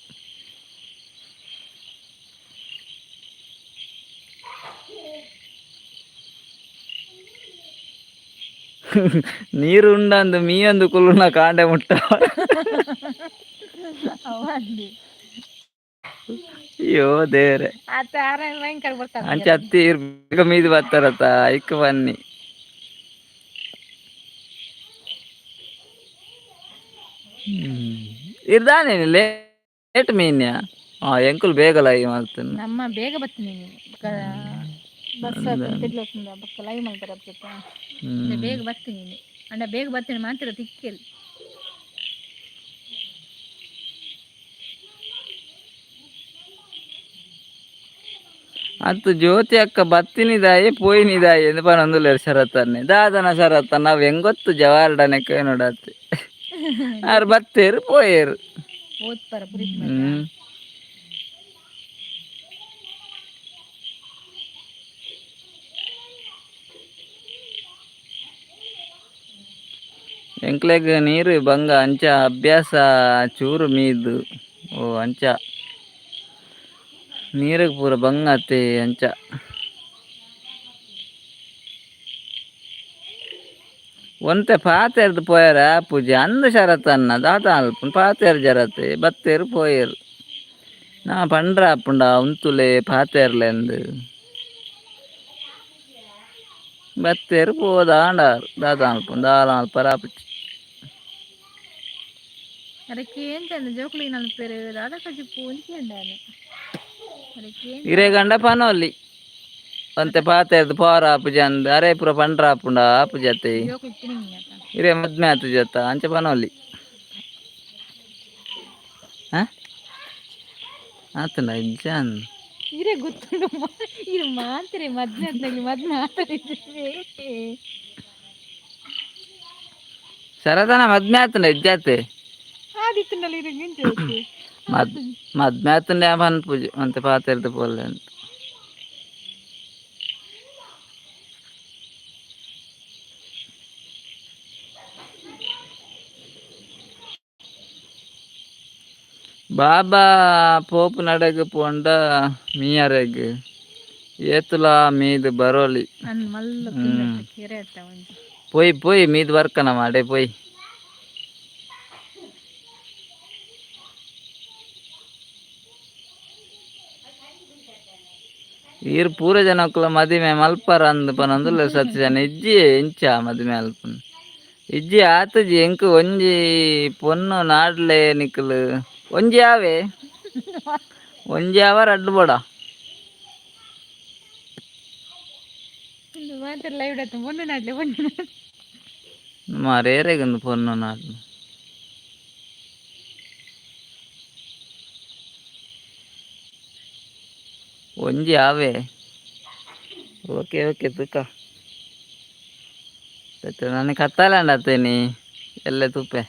ನೀರು ಉಂಡಂದು ಮೀಯೊಂದು ಕುಲ್ಲುನ ಕಾಂಡೆ ಮುಟ್ಟ. ಅವಂದಿ. ಅಯ್ಯೋ ದೇವ್ರೆ. ಆತ ಆರಾಮ ಭಯಂಕರ ಬರ್ತಾರೆ. ಅಂಚ ಅತ್ತಿ ಇರ್ ಬೇಗ ಮೀದು ಬತ್ತಾರತ್ತ, ಐಕ್ ಬನ್ನಿ. ಇರ್ದಾನೆ ಲೇಟ್ ಮೀನ್ಯ. ಹಾ, ಎಂಕುಲು ಬೇಗ ಲೈವ್ ಮಲ್ತುನು. ನಮ್ಮ ಬೇಗ ಬರ್ತೀನಿ. ಬಸ್ ಬೊಕ್ಕ ಲೈವ್ ಮಲ್ಪರ. ಬೇಗ ಬರ್ತೀನಿ ಅಂಡ, ಬೇಗ ಬರ್ತೀನಿ ಮಾತ್ರ ತಿಕ್ಕೆಲ್. ಅತ್ತು ಜ್ಯೋತಿ ಅಕ್ಕ ಬತ್ತಿನಿದಾಯೆ ಪೋಯಿನಿದಾಯೆ ಎಂದು ಪನೊಂದುಲ್ಲೆರ್ ಶರತ್ತನ್ನೆ. ದಾದನ ಶರತ್ತ, ನಾವ್ ಹೆಂಗೊತ್ತು ಜವಾರ್ಡನೆ ನೋಡತ್ತೆ. ಆರ್ ಬತ್ತೇರು ಪೋಯೇರು. ಓದ್ಪರ ಪುರಿ. ಎಂಕ್ಲೆಗ್ ನೀರು ಬಂಗ, ಅಂಚ ಅಭ್ಯಾಸ ಚೂರು ಮೀದು. ಓ ಅಂಚ ನೀರುಗ್ ಪೂರ ಬಂಗ ಅತ್ತೆ ಅಂಚ. ಒಂತೆ ಪಾತೆರ್ದ್ ಪೋಯೆರ ಪೂಜೆ ಅಂದ್ ಶರತನ್ನ. ದಾದ ಅಲ್ಪುಂಡು ಪಾತೆರ್ ಜರತೆ, ಬತ್ತೇರು ಪೋಯೆರು. ನಾ ಪಂಡ್ರ ಆಪುಂಡ ಉಂತುಲೆ ಪಾತೆರ್ಲೆಂದು. ಬತ್ತೇರು ಪೋದಾಂಡಾರ್. ದಾದ ಅಲ್ಪುಂಡು ದಾಲ ಅಲ್ಪರ ಆಪುಜಿ. ಅದಕ್ಕೆ ಏನ್ ಚಂದ ಜೋಕುಲಿ ನಲ್ಪೇರು ದಾದ ಕಜಿಪ್ಪು ಅಂದಾನೆ. ಇರೆ ಗಂಡ ಪನೊಲಿ ಒಂತೆ ಪಾತೆರ್ದು ಪೋರ ಆಪುಜಿ ಅಂದ್ ಅರೆ ಪೂರ ಪಂಡ್ರ ಆಪುಂಡ ಆಪುಜತೆ. ಇರೆ ಮದ್ಮೆ ಆತು ಜತ್ತ ಅಂಚ ಪನೊಲಿ. ಹಾ ಆತನ ಇಜ್ಜಾನ್. ಇರೆ ಗೊತ್ತುಂಡು, ಇರು ಮಾತ್ರೆ ಮದ್ಮೆ ಆದ್ನಾಗ ಮದ್ಮೆ ಆತನೆ. ಶರದನ ಮದ್ಮೆ ಆತನ ಇಜ್ಜಾತೆ. ಆದಿತ್ತುಂಡಲ್ಲ ಇರೆ ಗಿಂಚ. ಮದ್ ಮದ್ಮೆ ಆತಂಡೆ ಪನ್ಪುಜಿ ಒಂತೆ ಪಾತೆರ್ದು ಪೋಲೆ ಅಂತ. ಬಾಬಾ ಪೋಪು ನಡೆಗ್ ಪೋಂಡ ಮೀಯರೆಗ್ ಏತುಲಾ ಮೀದ್ ಬರೋಲಿ. ಅನ್ ಮಲ್ಲ ಕೆರೆ ಅತ್ತ ಒಂಜಿ. ಪೋಯ್ ಪೋಯ್ ಮೀದ್ ಬರ್ಕನ ಮಾಡೆ ಪೋಯ್. ಈರ್ ಪೂರ ಜನಕ್ಕುಲ ಮದಿಮೆ ಮಲ್ಪರ ಅಂದ್ ಪನೊಂದುಲ್ಲ ಸತ್ಯ ಜನ ಇಜ್ಜಿ ಇಂಚ ಮದಿಮೆ ಅಲ್ಪನ್ ಇಜ್ಜಿ ಆತುಜಿ. ಎಂಕ್ ಒಂಜಿ ಪೊನ್ನು ನಾಡ್ಲೆ ನಿಕ್ಲು. ಒಂಜಿ ಆವೆ, ಒಂಜಿ ಆವ ರಡ್ಡ್ ಬೋಡ. ಇಂದು ಮಾತ್ರ ಲೈವ್ ಆಯ್ತು, ಒಂದು ನಾಡ್ಲೆ ಒಂದು ನಾಡ್ಲೆ. ಮಾರೇರೆಗೊಂದು ಪೊನ್ನು ನಾಡ್ಲು. ಒಂಜಿ ಆವೆ. ಓಕೆ ಓಕೆ ತುಕ ನಾನು ಕತ್ತಾಲಂಡ ಅತ್ತೇನಿ ಎಲ್ಲ ತುಪ್ಪೆ.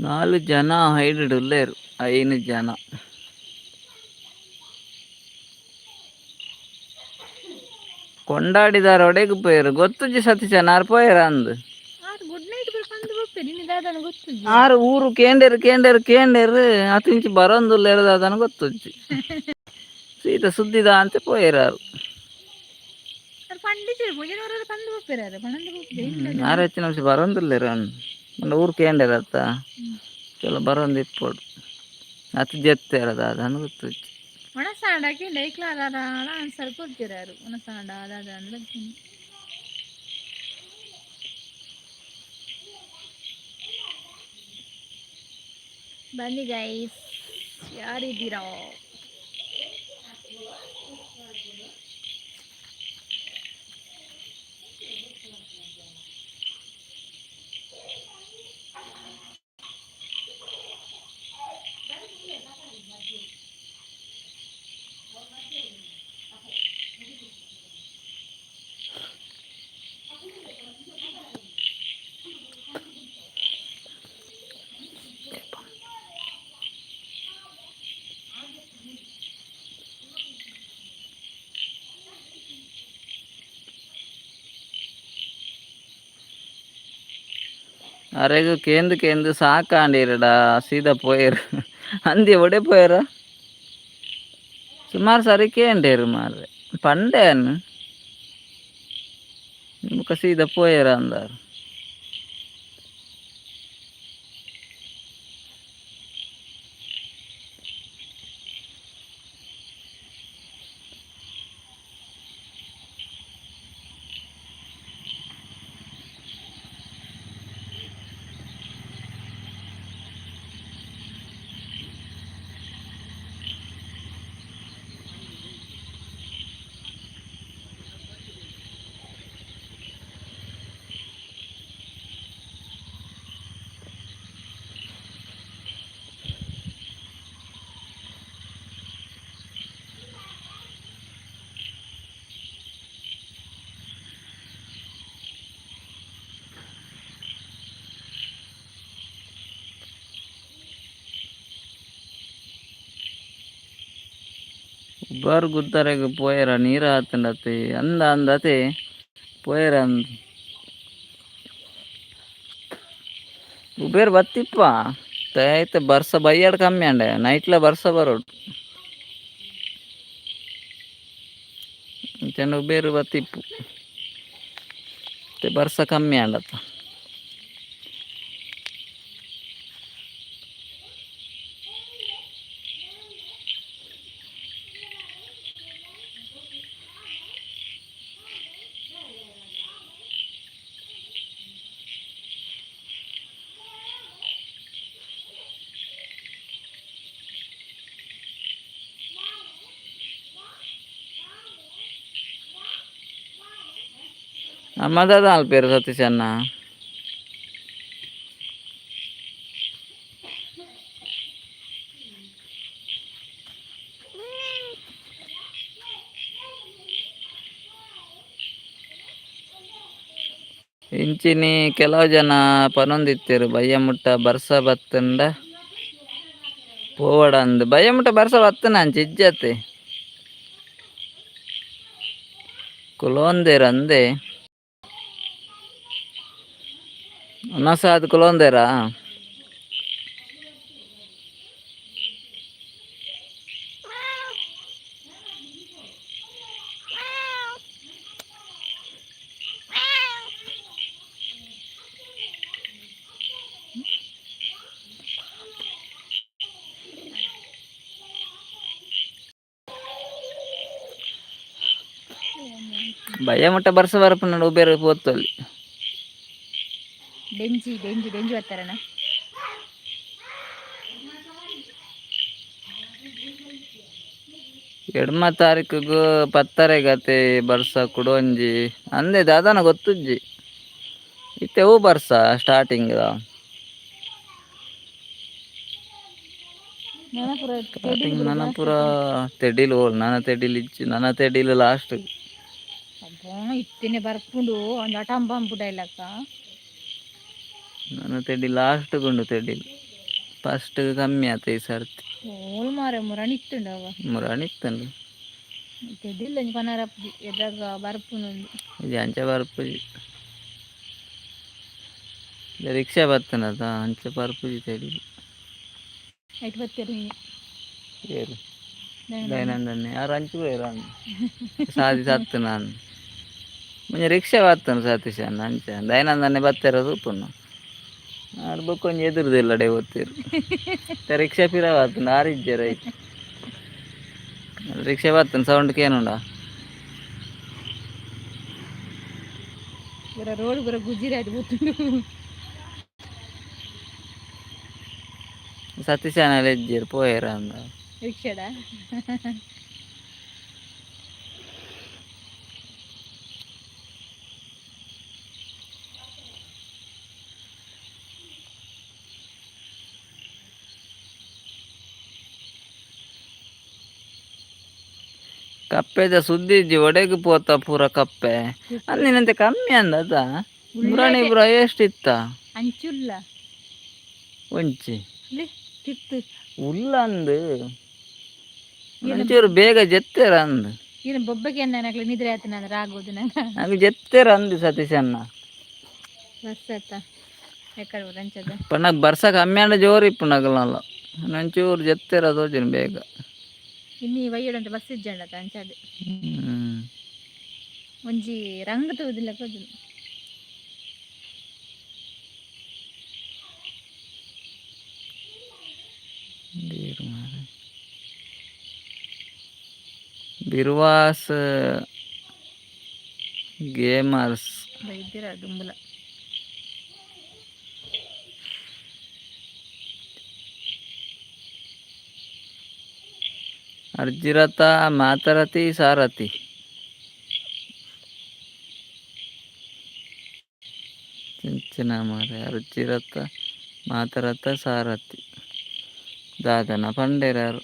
ನಾಲ್ ಜನ ಹೈಡ್ ಉಲ್ಲೇರು, ಐನು ಜನ. ಕೊಂಡಾಡಿದಾರ ಒಡೆಗ್ ಪೋಯೆರ್ ಗೊತ್ತುಜಿ ಸತೀಶ ನಾರ್ ಪೋಯೆರ್ ಅಂದ್. ಆರ್ ಗುಡ್ ನೈಟ್ ಪಂದ್ ಬೊಪ್ಪೆ ನಿನ್ನ ದಾದನ ಗೊತ್ತುಜಿ. ಆರ್ ಊರು ಕೇಂಡೇರು ಕೇಂಡೇರು ಕೇಂಡೇರು ಅತಿಂಚಿ ಬರೋಂದುಲ್ಲೇರು ದಾದನ ಗೊತ್ತುಜ್ಜಿ. ಸೀದಾ ಸುದ್ದಿದ ಅಂತ ಪೋಯೆರ್ ಆರು. ಆರ್ ಪಂಡಿಚೇರು ಪೂಜೆನವರ ಪಂದ್ ಬೊಪ್ಪೆರ್ ಆರ್ ಪಣಂದು ಬೊಪ್ಪೆ. ಆರ್ ಹೆಚ್ಚಿನ ಅಂಶ ಬರೋಂದುಲ್ಲೇರು ಅಂದ್ ಪಂಡ ಊರು ಕೇಂಡೇರು ಅತ್ತ ಕೆಲ ಬರೋಂದು ಇಪ್ಪೊಡು ಅತ್ ಜೆತ್ತೇರ ದಾದನ ಗೊತ್ತುಜ್ಜಿ. ಒಣಸಾಂಡ ಕೇಂಡ ಐಕ್ಲ ದಾದ ಆನ್ಸರ್ ಕೊರ್ತೀರ ಆರು ಒಣಸಾಂಡ ದಾದ ಅಂದ್. ಬನ್ನಿ ಗೈಸ್, ಯಾರಿದ್ದೀರಾ? ಅರೆಗು ಕೇಂದು ಕೇಂದು ಸಾಕಾಂಡಿರಡ ಸೀದಾ ಪೋಯೆರ್ ಅಂದಿ ಒಡೆ ಪೋಯೆರ ಸುಮಾರು ಸರಿ ಕೇಂಡೇರು ಮಾರ್ರೆ ಪಂಡೇನ್ ಬೊಕ ಸೀದಾ ಪೋಯೆರ ಅಂದಾರ್. ಉಬಾರ್ ಗುತ್ತರೆಗ್ ಪೋಯೆರ ನೀರು ಆತುಂಡತೆ ಅಂದ ಅಂದತೆ ಪೋಯೆರ ಅಂದ್ ಉಬೇರ್ ಬತ್ತಿಪ್ಪ ಐತೆ. ಬರ್ಸ ಬಯ್ಯಡ್ ಕಮ್ಮಿ ಅಂಡೆ ನೈಟ್ಲ ಬರ್ಸ ಬರೋಡು ಚೆಂಡ ಉಬೇರು ಬತ್ತಿಪ್ಪು ಬರ್ಸ ಕಮ್ಮಿ ಆಂಡತ್ತ. ಅಮ್ಮದಾದ ಅಲ್ಪೇರು ಸತೀಶ್ ಅಣ್ಣ. ಇಂಚಿನಿ ಕೆಲವು ಜನ ಪನೊಂದಿತ್ತೆರ್ ಬಯ್ಯ ಮುಟ್ಟ ಬರ್ಸ ಬತ್ತುಂಡ ಪೋವಡಂದ್. ಬಯ್ಯ ಮುಟ್ಟ ಬರ್ಸ ಬತ್ತುನ ಅಂಚ ಇಜ್ಜತೆ ಕುಲೋಂದೆರ್ ಅಂದೆ ಒನಸಾದ್ ಕುಲೋಂದೆರಾ. ಬಯ್ಯ ಮುಟ್ಟ ಬರ್ಸ ಬರ್ಪುಂಡ ಉಬೇರ್ ಪೋತೊಲಿ. ಡೆಂಜಿ ಡೆಂಜಿ ಡೆಂಜಿ ಬರ್ತಾರಣ್ಣ. ಎಡ್ಮ ತಾರೀಕುಗು ಪತ್ತರೆಗತೆ ಬರ್ಸ ಕುಡೊಂಜಿ ಅಂದೆ ದಾದಾನ ಗೊತ್ತುಜ್ಜಿ. ಇತ್ತೆ ಹೂ ಬರ್ಸ ಸ್ಟಾರ್ಟಿಂಗ್. ನನಪುರ. ಸ್ಟಾರ್ಟಿಂಗ್ ನನ ಪೂರ ತೆಡಿಲ್ ಓಲ್ ನನ ತೆಡಿಲ್ ಇಜ್ಜಿ, ನನ ತೆಡಿಲ್ ಲಾಸ್ಟ್. ಅಬ್ಬಾ, ಇತ್ತೇನೆ ಬರ್ಪುಂಡು ಒಂದು ಅಟಂಬಂಪು ಡೈಲಾಕ. ನನ ತೆಡಿಲ್ ಲಾಸ್ಟ್ ಗುಂಡು, ತೆಡಿಲ್ ಫಸ್ಟ್ ಕಮ್ಮಿ ಆತ ಈ ಸರ್ತಿ. ಓಲ್ ಮಾರೆ, ಮುರಣಿ ಇತ್ತುಂಡು ಅವ. ಮುರಾಣಿ ಇತ್ತಂಡು. ತೆಡಿಲ್ ಒಂಜಿ ಪನರಪ್ಪುಜಿ ಎದಾಗ ಬರ್ಪುಂಡು. ಇದು ಅಂಚ ಬರ್ಪುಜಿ, ರಿಕ್ಷಾ ಬತ್ತನದ ಅಂಚ ಬರ್ಪುಜಿ ತೆಡಿಲ್. ಐಟ್ ಬತ್ತೆರ್ ನೀ. ಏರು? ದೈನಂದನೆ ಯಾರು ಅಂಚು ಪೋಯೆರ್ ಸಾದಿ ಸತ್ತು. ನಾನು ಮುಂಜೆ ರಿಕ್ಷಾ ಬತ್ತನು ಸತೀಶ್ ಅಣ್ಣ, ಅಂಚ ದೈನಂದನೆ ಬತ್ತೆರ ತೂಪುನು. ಆರ್ ಬೊಕ್ಕ ಒಂಜಿ ಎದುರುದಿಲ್ಲಡೆ ಓದ್ತೀರು. ರಿಕ್ಷಾ ಪಿರ ಬತ್ತುಂಡು, ಆರು ಇಜ್ಜೆರ್ ಐಟ್. ರಿಕ್ಷಾ ಬತ್ತನ ಸೌಂಡ್ ಕೇನುಂಡ. ಪೂರ ರೋಡ್ ಪೂರ ಗುಜಿರಿ ಆದ್ ಪೋತುಂಡು. ಸತೀಶ್ ಅಣ್ಣ ಇಜ್ಜೆರ್, ಪೋಯೆರ ಅಂದ. ರಿಕ್ಷಾಡ. ಕಪ್ಪೆದ ಸುದ್ದಿ ಇಜ್ಜಿ, ಒಡೆಗ್ ಪೋತ ಪೂರ ಕಪ್ಪೆ ಅಂದಿನಂತೆ ಕಮ್ಮಿ ಅಂದದ. ಮುರಾಣಿ ಪೂರ ಎಷ್ಟಿತ್ತ? ಅಂಚುಲ್ಲ. ಒಂಚಿ. ಇಲ್ಲಿ ತಿತ್ತು. ಉಲ್ಲ ಅಂದು ಒಂಚೂರು ಬೇಗ ಜೆತ್ತೆರ ಅಂದು. ಈನ ಬೊಬ್ಬಕ್ಕೆ ನಕ್ಲೆ ನಿದ್ರೆ ಆಯ್ತು, ನಾನು ರಾಗೋದು ನಂಗೆ. ನಂಗೆ ಜೆತ್ತೆರ ಅಂದು ಸತೀಶ್ ಅಣ್ಣ. ಬಸ್ ಆತ ಎಕ್ಕಡ ಅಂಚದ. ಪಂಡ ಬರ್ಸ ಕಮ್ಮಿ ಅಂಡ ಜೋರು ಇಪ್ಪುಂಡು ಅಗಲಲ್ಲ, ಒಂಚೂರು ಜೆತ್ತೆರ ತೋಜಿನ ಬೇಗ. ಇನ್ನಿ ವಯ್ಯಡಂತ ಬಸ್ ಇಜ್ಜಂಡತ ಅಂಚದ. ಒಂಜಿ ರಂಗ್ ತೂದಿಲ್ಲ ತೋಜುಂಡು. ದೇರ್ ಮಾರ್ರೆ. ಬಿರ್ವಾಸ್ ಗೇಮರ್ಸ್. ಬೈದಿರ ದುಂಬುಲ. ಅರ್ಜಿರಥ ಮಾತರತಿ ಸಾರಥಿ ಚಿಂಚಿನ ಮಾರೆ. ಅರ್ಜಿರಥ ಮಾತರಥ ಸಾರಥಿ ದಾದನ ಪಂಡೇರಾರು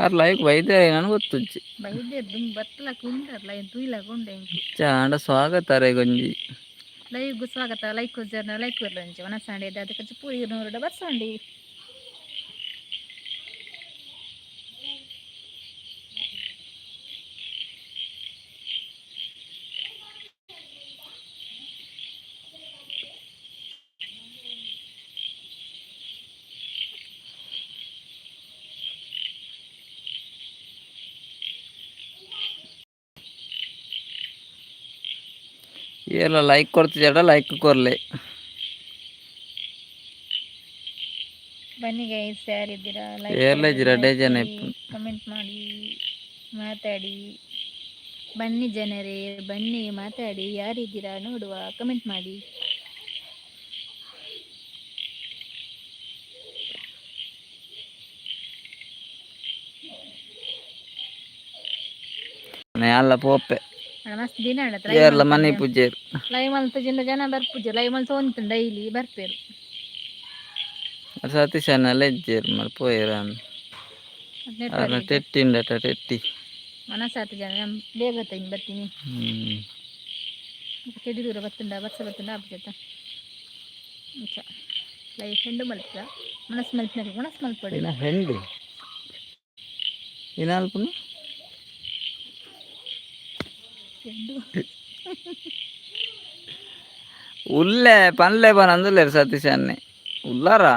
ಆರ್ ಲೈಕ್ ವೈದ್ಯ ನನಗೆ ಗೊತ್ತುಜ್ಜಿ. ಬೈದೆರ್ ದುಂಬು ಬತ್ತಲಕ ಉಂಡರ್ಲ ಏನ್ ತೂಯ್ಲಕ ಉಂಡೆ ಎಂಕ್. ಆಂಡ ಸ್ವಾಗತ ಅರೆಗೊಂಜಿ. ಲೈವ್ಗ್ ಸ್ವಾಗತ. ಲೈಕ್ ಕೊರ್ಜರ್ನ ಲೈಕ್ ಕೊರ್ಲಂಚಿ ವನಸಾಂಡೆ ಅದಕ್ಕೆ ಪೂರಿ ನೂರುಡ ಬರ್ಸಂಡಿ. ಏರ್ಲ ಲೈಕ್ ಕೊಡ್ತಿದ್ದಾಡ, ಲೈಕ್ ಕೊರ್ಲೆ. ಬನ್ನಿ ಗೈಸ್, ಯಾರಿದ್ದೀರಾ? ಲೈಕ್. ಏರ್ಲ ಇಜ್ಜಿ, ರಡ್ಡೆ ಜನ ಇಪ್ಪುನು. ಕಮೆಂಟ್ ಮಾಡಿ, ಮಾತಾಡಿ. ಬನ್ನಿ ಜನರೇ, ಬನ್ನಿ, ಮಾತಾಡಿ. ಯಾರಿದ್ದೀರಾ ನೋಡುವ, ಕಮೆಂಟ್ ಮಾಡಿ. ಅಲ್ಲ ಪೋಪೆ. ಮಸ್ತ್ ದಿನ. ಏರ್ಲ ಮನೆ ಪೂಜೆರು. ಲೈವ್ ಮಲ್ತ ಜನ ಬರ್ಪುಜೆ, ಲೈವ್ ಮಲ್ತ ತೋಂತು ಡೈಲಿ ಬರ್ಪೇರು. ಸತೀಶ್ ಅಣ್ಣಲ್ಲ ಇಜ್ಜೆರ್ ಮರ್ ಪೋಯೆರ್. ಅರ್ನ ಟೆಟ್ಟಿ ಉಂಡಟ ಟೆಟ್ಟಿ. ಮನಸಾತ ಜನ ಬೇಗ ತಿಂಗ್ ಬರ್ತೀನಿ. ಚೆಡಿ ದೂರ ಬತ್ತುಂಡ ಬರ್ಸ ಬತ್ತುಂಡ ಆಪುಜತ. ಅಂಚ ಲೈಫ್ ಹೆಂಡು ಮಲ್ಪದ ಮನಸ್ಸು ಮಲ್ಪಿನ ಮನಸ್ಸು ಮಲ್ಪಡು. ಇನ್ನ ಹೆಂಡು ಇನ್ನ ಅಲ್ಪನು. ಹೆಂಡು. ಉಲ್ಲೆ ಪನ್ಲೆ ಪನಂದುಲ್ಲೆರ್ ಸತೀಶ್ ಅಣ್ಣೆ ಉಲ್ಲಾರಾ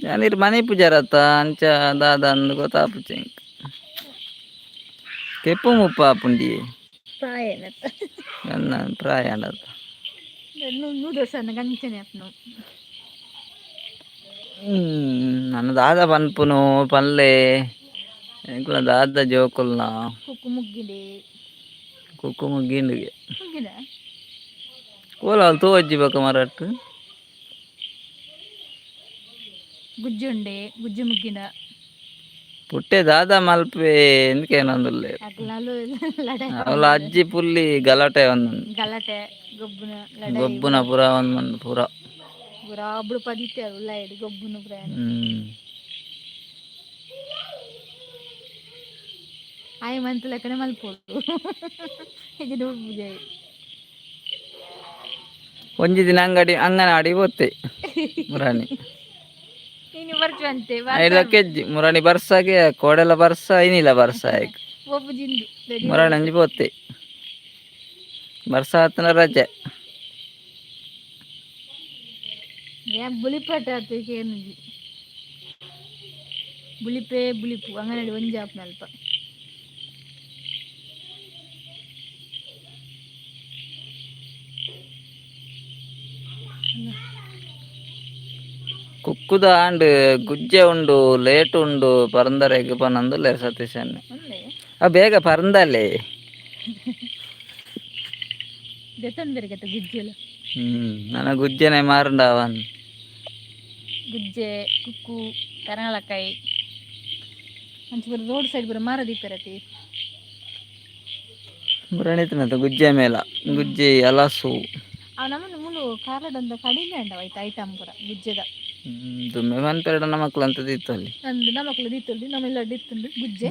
ಯಾನ್ ಮನೆ ಪೂಜಾರತ್ತ ಅಂಚ ದಾದ ಅಂದ್ ಗೊತ್ತಾಪುಜಿ ಎಂಕ್. ಕೆಪ್ಪು ಮುಪ್ಪ ಆಪುಂಡಿ. ಪ್ರಾಯನತ್ತ. ಎನ್ನ ಪ್ರಾಯ ಆಂಡತ್ತ. ನೂಡಲ್ಸ್ ಅನ್ನ ಗಂಚನೆ ಅಪ್ನು. ನನ್ನ ದಾದ ಪನ್ಪುನು ಪನ್ಲೆ ಎಂಕುಲ ದಾದ ಜೋಕುಲ್ನ. ಕುಕ್ಕು ಮುಗ್ಗಿಡೆ. ಕುಕ್ಕು ಮುಗ್ಗಿಂಡಿಗೆ. ಮುಗ್ಗಿಡ. ಕೋಲ ಅಲ್ ತೋಜ್ಜಿ ಬೊಕ ಮರಟ್. ಗುಜ್ಜುಂಡೆ ಗುಜ್ಜು ಮುಗ್ಗಿಡ. ಪುಟ್ಟೆ ದಾದ ಮಲ್ಪೆ ಎಂದ್ಕೇನೊಂದುಲ್ಲೆ. ಅಕ್ಲಲು ಲಡಾಯಿ. ಅವಲ ಅಜ್ಜಿ ಪುಲ್ಲಿ ಗಲಾಟೆ ಒಂದುಂಡು. ಗಲಾಟೆ ಗೊಬ್ಬುನ ಲಡಾಯಿ. ಗೊಬ್ಬುನ ಪುರ ಒಂದುಂಡು ಪೂರ. ಪೂರ ಪದಿತೆ ಉಳ್ಳಾಯ್ಡು ಗೊಬ್ಬುನ ಪ್ರಯಾಣ. ಆಯ್ ಮಂತ್ ಲೆಕ್ಕನೆ ಮಲ್ಪೊಡು ಇದು ಪೂಜೆ. ಒಂಜಿ ದಿನ ಅಂಗಡಿ ಅಂಗನವಾಡಿ ಪೋತೆ ಮುರಾಣಿ. ನೀನು ಬರ್ಚುವಂತೆ. ಐಲ ಕೆಜ್ಜಿ ಮುರಾಣಿ ಬರ್ಸಾಗೆ ಕೋಡೆಲ ಬರ್ಸ ಐನಿಲ ಬರ್ಸ ಆಯ್ಕ್. ಒಬ್ಬು ಜಿಂದು. ಮುರಾಣಿ ಒಂಜಿ ಪೋತೆ ಬರ್ಸ ಆತನ ರಜೆ. ಏನ್ ಬುಲಿಪಾಟ ಆತು ಕೇನುಜಿ ಬುಲಿಪೇ ಬುಲಿಪು ಅಂಗನಡಿ ಒಂಜಿ ಆಪುನಲ್ಪ. ಕುಕ್ಕುದ ಆಂಡ್ ಗುಜ್ಜೆ ಉಂಡು ಲೇಟ್ ಉಂಡು ಪರಂದರೆಗ್ ಪನೊಂದುಲ್ಲೆರ್ ಸತೀಶ್ ಅಣ್ಣೆ. ಒಂದೇ. ಆ ಬೇಗ ಪರಂದಲೆ. ದೆತ್ತೊಂದೆರಿಗತ್ತ ಗುಜ್ಜೆಲು. ನನ ಗುಜ್ಜೆನೆ ಮಾರಂಡಾವನ್. ಗುಜ್ಜೆ ಕುಕ್ಕು ಕರಂಗಲಕಾಯಿ ಅಂಚ ಪೂರ ರೋಡ್ ಸೈಡ್ ಪೂರ ಮಾರ ದೀಪೆರತಿ. ಮುರಣಿತನತ ಗುಜ್ಜೆ ಮೇಲ ಗುಜ್ಜೆ ಹಲಸು. ಅವು ನಮ್ಮನ್ನು ಮುಲು ಕಾರ್ಲಡ್ ಕಡಿಮೆ ಅಂಡವ ಐತ ಐಟಮ್ ಪೂರ ಗುಜ್ಜೆದ. ದುಮ್ಮೆ ಪನ್ಪೆರಡ ನಮಕ್ಲು ಅಂತ ದೀತೊಲಿ. ಅಂದ್ ನಮಕ್ಲು ದೀತೊಲಿ ನಮ್ಮೆಲ್ಲ ಇತ್ತುಂಡು ಗುಜ್ಜೆ.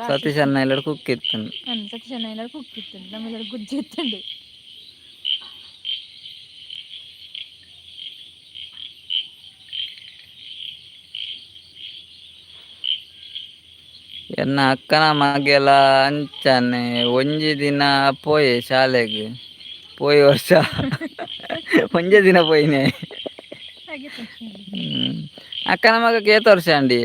ಸತೀಶ್ ಅಣ್ಣ ಎಲ್ಲಡ್ ಕುಕ್ ಇತ್ತುಂಡು. ಅಂದ್ ಸತೀಶ್ ಅಣ್ಣ ಎಲ್ಲ ಕುಕ್ ಇತ್ತುಂಡು ನಮ್ಮೆಲ್ಲ ಗುಜ್ಜೆ ಇತ್ತುಂಡು. ಎನ್ನ ಅಕ್ಕನ ಮಗೆಲ ಅಂಚನೆ ಒಂಜಿ ದಿನ ಪೋಯೆ ಶಾಲೆಗ್ ಪೋಯಿ ವರ್ಷ ಒಂಜೆ ದಿನ ಪೋಯಿನೆ. ಹಾಗೆ. ಅಕ್ಕನ ಮಗಕ್ಕೆ ಏತ್ ವರ್ಷ ಅಂಡಿ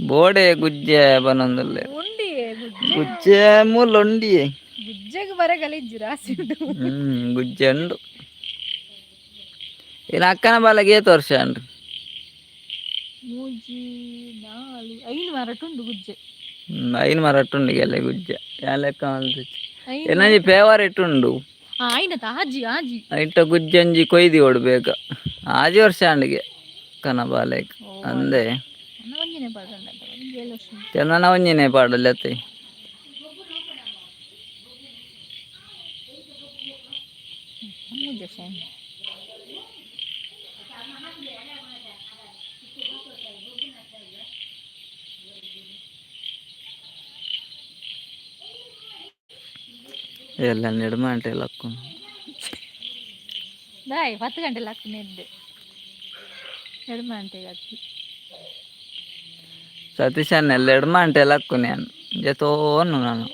ಬೋಡೆ ಗುಜ್ಜೆ ಬನೊಂದುಲ್ಲೆ. ಉಂಡಿ ಗುಜ್ಜೆ. ಗುಜ್ಜೆ ಮೂಲ ಉಂಡಿಯೆ. ಗುಜ್ಜೆಗ್ ಬರ ಗಲೀಜು ರಾಸಿ ಉಂಡು. ಗುಜ್ಜೆ ಉಂಡು. ಇನ್ನು ಅಕ್ಕನ ಬಾಲೆಗೆ ಏತ್ ವರ್ಷ ಅಂಡ್? ಮೂಜಿ ನಾಲ್ ಐನ್ ಮರಟುಂಡು ಗುಜ್ಜೆ. ಐನ್ ಮರಟುಂಡು ಗೆಲೆ ಗುಜ್ಜೆ ಯಾ ಲೆಕ್ಕ ಮಲ್ತಿಜ್ಜಿ. ಐನ್. ಏನಂಜಿ ಫೇವರೇಟ್ ಉಂಡು. ಐನತ ಆಜಿ ಆಜಿ. ಐಟ ಗುಜ್ಜಂಜಿ ಕೊಯ್ದಿ ಓಡು ಬೇಗ ಆಜಿ ವರ್ಷ ಅಂಡಿಗೆ ಅಕ್ಕನ ಬಾಲೆಗ್ ಅಂದೆ. ಅನ್ನ ಒಂಜಿನೆ ಪಾಡ್ರಂಡ ಒಂಜಿ ಏಳು ವರ್ಷ. ಚಂದನ ಒಂಜಿನೇ ಪಾಡಲತ್ತೆ. ಮೂಜಿ ವರ್ಷ. ಎಲ್ಲ ನೆಡ್ಮಾಂಟೆ ಲಕ್ಕು. ಬಾಯ್ 10 ಗಂಟೆ ಲಕ್ಕು ನೆದ್ದು ಎಡ್ಮ ಗಂಟೆಗೆ ಅತ್ತಿ. ಸತೀಶ್ ಅಣ್ಣ ಎಲ್ಲ ಎಡ್ಮಾಂಟೆ ಲಕ್ಕು ನಾನು ಜೊತೋನು ನಾನು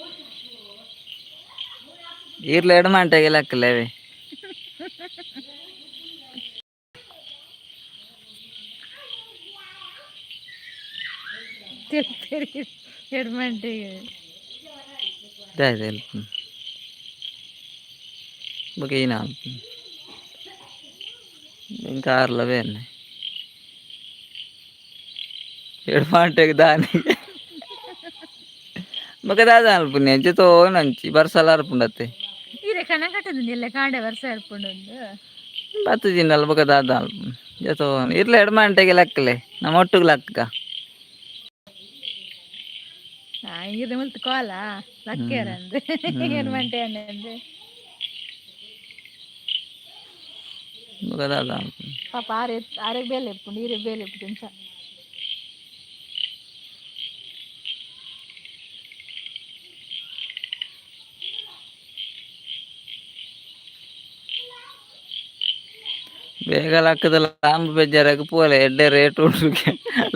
ಈರ್ಲ ಎಡ್ಮಾಂಟೆಗೆ ಲಕ್ಕಲೇವೆ. ಎಡ್ಮ ಗಂಟೆಗೆ. ದಾದ ಬೊಕ ಈನ ಎಂಕ್ ಆರ್ಲ ಬೇನೆ ಎಡ್ಮಾಂಟೆಗ್ ದಾನಿ ಬೊಕ ದಾದ ಅಲ್ಪುನಿ ಜೊತೋನು ಅಂಚಿ ಬರ್ಸಲ ಅರ್ಪುಂಡತ್ತೆ. ಈರೆ ಕಣ ಕಟ್ಟದು ಎಲ್ಲ ಕಾಂಡೆ ವರ್ಷ ಇರ್ಪುಂಡು ಒಂದು. ಬತ್ತು ಜಿನ್ನಲ್ ಬೊಕ ದಾದ ಅಲ್ಪುನಿ ಜೊತೋನು ಇರ್ಲ ಎಡ್ಮಾಂಟೆಗೆ ಲಕ್ಕಲೆ ನಮ್ಮ ಒಟ್ಟುಗ್ ಲಕ್ಕ. ಈರ್ನ ಮುಲ್ತು ಕಾಲ ಲಕ್ಕೇರಂದು ಏನು ಮಂಟೆ ಅಂದು. ಬೊಕ ದಾದ? ಪಾಪ ಆರೆ ಆರೆಗ್ ಬೇಲೆ ಇಪ್ಪುಂಡು, ಈರೆಗ್ ಬೇಲೆ ಇಪ್ಪುಂಡು ಇಂಚ. ಬೇಗ ಲಕ್ಕದ ಲಾಂಬು ಬೆಜ್ಜಾರಗ್ ಪೋಲೆ, ಎಡ್ಡೆ ರೇಟ್ ಉಂಡು.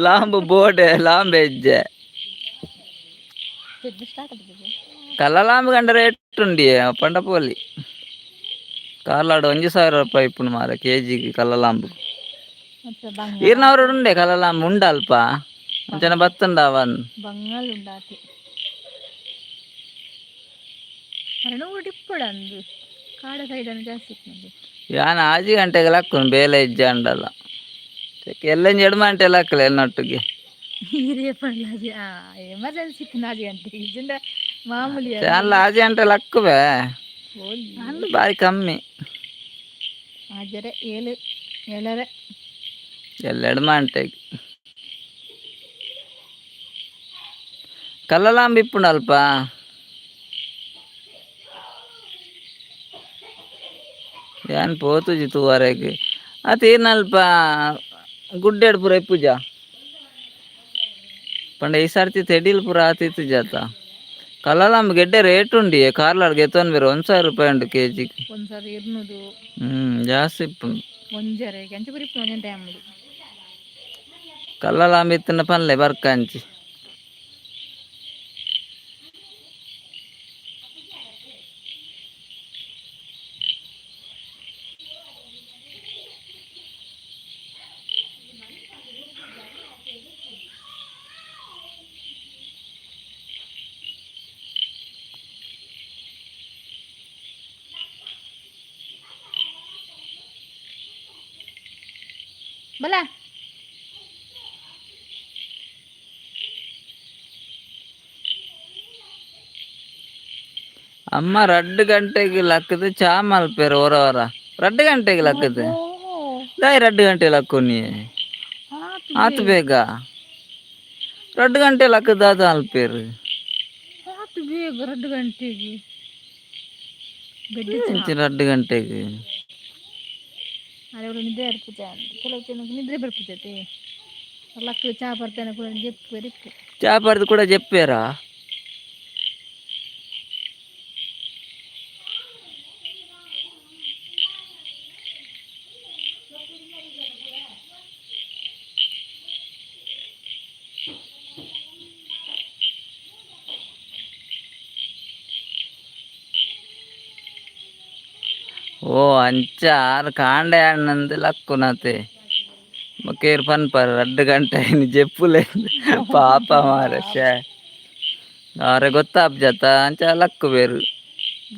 ಲಾಂಬು ಬೋಡೆ ಲಾಂಬೆ ಹೆಜ್ಜೆ. ಪೆದ್ದು ಸ್ಟಾರ್ಟ್ ಆಗಿದೆ. ಕಲ್ಲ ಲಾಂಬು ಗಂಡ ರೇಟ್ ಉಂಡಿಯೇ ಪಂಡ ಪೋಲಿ. ಕಾರ್ಲಾಡು 1000 ರೂಪಾಯಿ ಇಪ್ಪುಂಡು ಮಾರ ಕೆಜಿಗೆ ಕಲ್ಲ ಲಾಂಬು. ಮತ್ತೆ ಬಂಗಾಳ. ಈರ್ನವರೋಡು ಉಂಡೆ ಕಲ್ಲ ಲಾಂಬು ಉಂಡ ಅಲ್ಪ ಅಂಚನ ಬತ್ತುಂಡ ಅವನ್. ಬಂಗಾಳ ಉಂಡಾತಿ ಅರಣ ಟಿಪ್ಪಡ ಅಂದು ಕಾಡ ಸೈಡ್ ಅನ್ನು ಜಾಸ್ತಿ ಇತ್ತು. ಯಾನ್ 6 ಗಂಟೆಗೆ ಲಕ್ಕುನು ಬೇಲೆ ಇಜ್ಜ ಅಂಡಲ್ಲ. ಎಲ್ಲಂಜಿ ಎಡ್ಮ ಗಂಟೆ ಲಕ್ಕಲೆ ಎನ್ನೊಟ್ಟಿಗೆ. ಹಿರಿಯ ಪಂಡ್ಲಾಜಿ ಎಮರ್ಜೆನ್ಸಿ ಇತ್ತು 4 ಗಂಟೆ ಇಜ್ಜಿಂದ ಮಾಮೂಲಿ. ಅಲ್ಲ, 6 ಗಂಟೆ ಲಕ್ಕುವೆ. ಅಂದ್ ಬಾರಿ ಕಮ್ಮಿ. ಆಜರೆ ಏಳು ಏಳರೆ. ಎಲ್ಲ ಎಡ್ಮ ಗಂಟೆಗೆ ಕಲ್ಲಲಾಂಬ ಇಪ್ಪುಂಡು ಅಲ್ಪ. ಯಾನ್ ಪೋತುಜಿ ತೂವರೆಗ್. ಅತ್ ಈರ್ನಲ್ಪ ಗುಡ್ಡೆಡ್ ಪೂರ ಇಪ್ಪುಜ ಪಂಡ ಈ ಸರ್ತಿ ತೆಡಿಲ್ ಪೂರ ಆತಿತ್ತುಜಾತ. ಕಲ್ಲಲಾಂಬ ಗೆಡ್ಡೆ ರೇಟ್ ಉಂಡಿಯೇ, ಕಾರ್ಲಾಡ್ ಗೆತೊನ್ ಬೇರೆ 1000 ರೂಪಾಯಿ ಉಂಡು ಕೆಜಿಗ್. ಒಂದ್ಸರಿ ಇರ್ನೂದು. ಜಾಸ್ತಿ ಇಪ್ಪುಂಡು. ಒಂಜರೆ ಅಂಚ ಪೂರ ಇಪ್ಪುಂಡು ಒಂಜೊಂದು ಟೈಮ್. ಕಲ್ಲಲಾಂಬ ಇತ್ತಿನ ಪನ್ಲೆ ಬರ್ಕಂಚಿ. ಬಲ. ಅಮ್ಮ 2 ಗಂಟೆಗೆ ಲಕ್ಕದು ಚಾ ಮಲ್ಪೇರು ಹೊರ ಹೊರ. 2 ಗಂಟೆಗೆ ಲಕ್ಕದು ದಾಯಿ? 2 ಗಂಟೆ ಲಕ್ಕು ನೀ ಆತು ಬೇಗ? 2 ಗಂಟೆ ಲಕ್ಕದ ದಾದ ಅಲ್ಪೇರು? ಆತು ಬೇಗ 2 ಗಂಟೆಗೆ ಬೆಡ್. ಇಂಚಿನ 2 ಗಂಟೆಗೆ. ಅರೆ ನಿದ್ರೆ ಬರ್ಪುಜ, ಕೆಲವು ಜನಕ್ಕೆ ನಿದ್ರೆ ಬರ್ಪುಜತೆ. ಲಕ್ಕ ಚಾ ಬರ್ತೇನೆ ಕೂಡ ಜೆಪ್ಪು ಇಪ್ಪು. ಚಾ ಪರ್ದು ಕೂಡ ಜೆಪ್ಪೇರಾ? ಓ ಅಂಚ ಆರು ಕಾಂಡೆ ಅಣ್ಣಂದು ಲಕ್ಕುನತೆ ಬೊಕೇರ್ ಪನ್ಪರ್ 2 ಗಂಟೆ ಜೆಪ್ಪುಲೆ ಪಾಪ ಮಾರೆ. ಶ್ಯೇ, ಆರೆ ಗೊತ್ತಾಪ್ಜತ ಅಂಚ ಲಕ್ಕು ಬೇರು.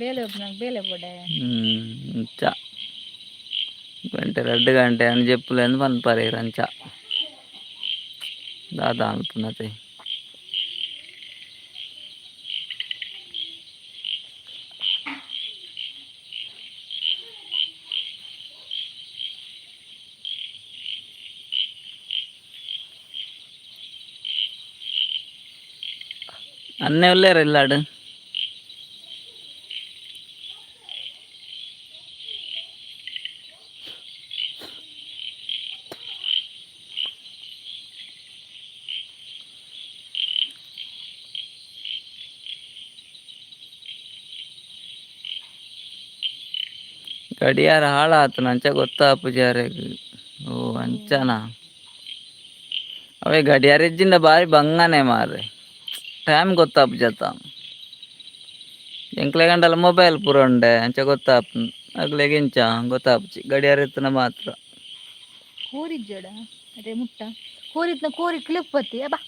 ಬೇಲೆ ಒಬ್ಬ ಬೇಲೆ ಬೋಡೆ. ಅಂಚ ಗಂಟೆ 2 ಗಂಟೆ ಅಣ್ಣ ಜೆಪ್ಪುಲೆ ಅಂದ್ ಪನ್ಪರ್ ಅಂಚ ದಾದ ಅನ್ಪುನತೆ. ಅನ್ನೆ ಉಲ್ಲೇರ ಇಲ್ಲಾಡು? ಗಡಿಯಾರ ಹಾಳಾತನ ಅಂಚ ಗೊತ್ತಾಪುಜಾರೆಗ್. ಓ ಅಂಚನಾ? ಅವೇ ಗಡಿಯಾರ ಇಜ್ಜಿಂಡ ಬಾರಿ ಬಂಗನೆ ಮಾರ್ರೆ, ಟೈಮ್ ಗೊತ್ತಾಪುಜತ. ಎಂಕ್ಲೆ ಗಂಡಲ ಮೊಬೈಲ್ ಪೂರ ಉಂಡೆ, ಅಂಚ ಗೊತ್ತಾಪ್. ಅಗ್ಲೆಗ್ ಇಂಚ ಗೊತ್ತಾಪುಜಿ, ಗಡಿಯಾರ ಇತ್ತನ ಮಾತ್ರ. ಕೋರಿ ಜಡ ಅದೇ ಮುಟ್ಟ ಕೋರಿತ್ನ ಕೋರಿ ಕ್ಲಿಪ್ ಬತ್ತಿ ಅಬ್ಬಾ.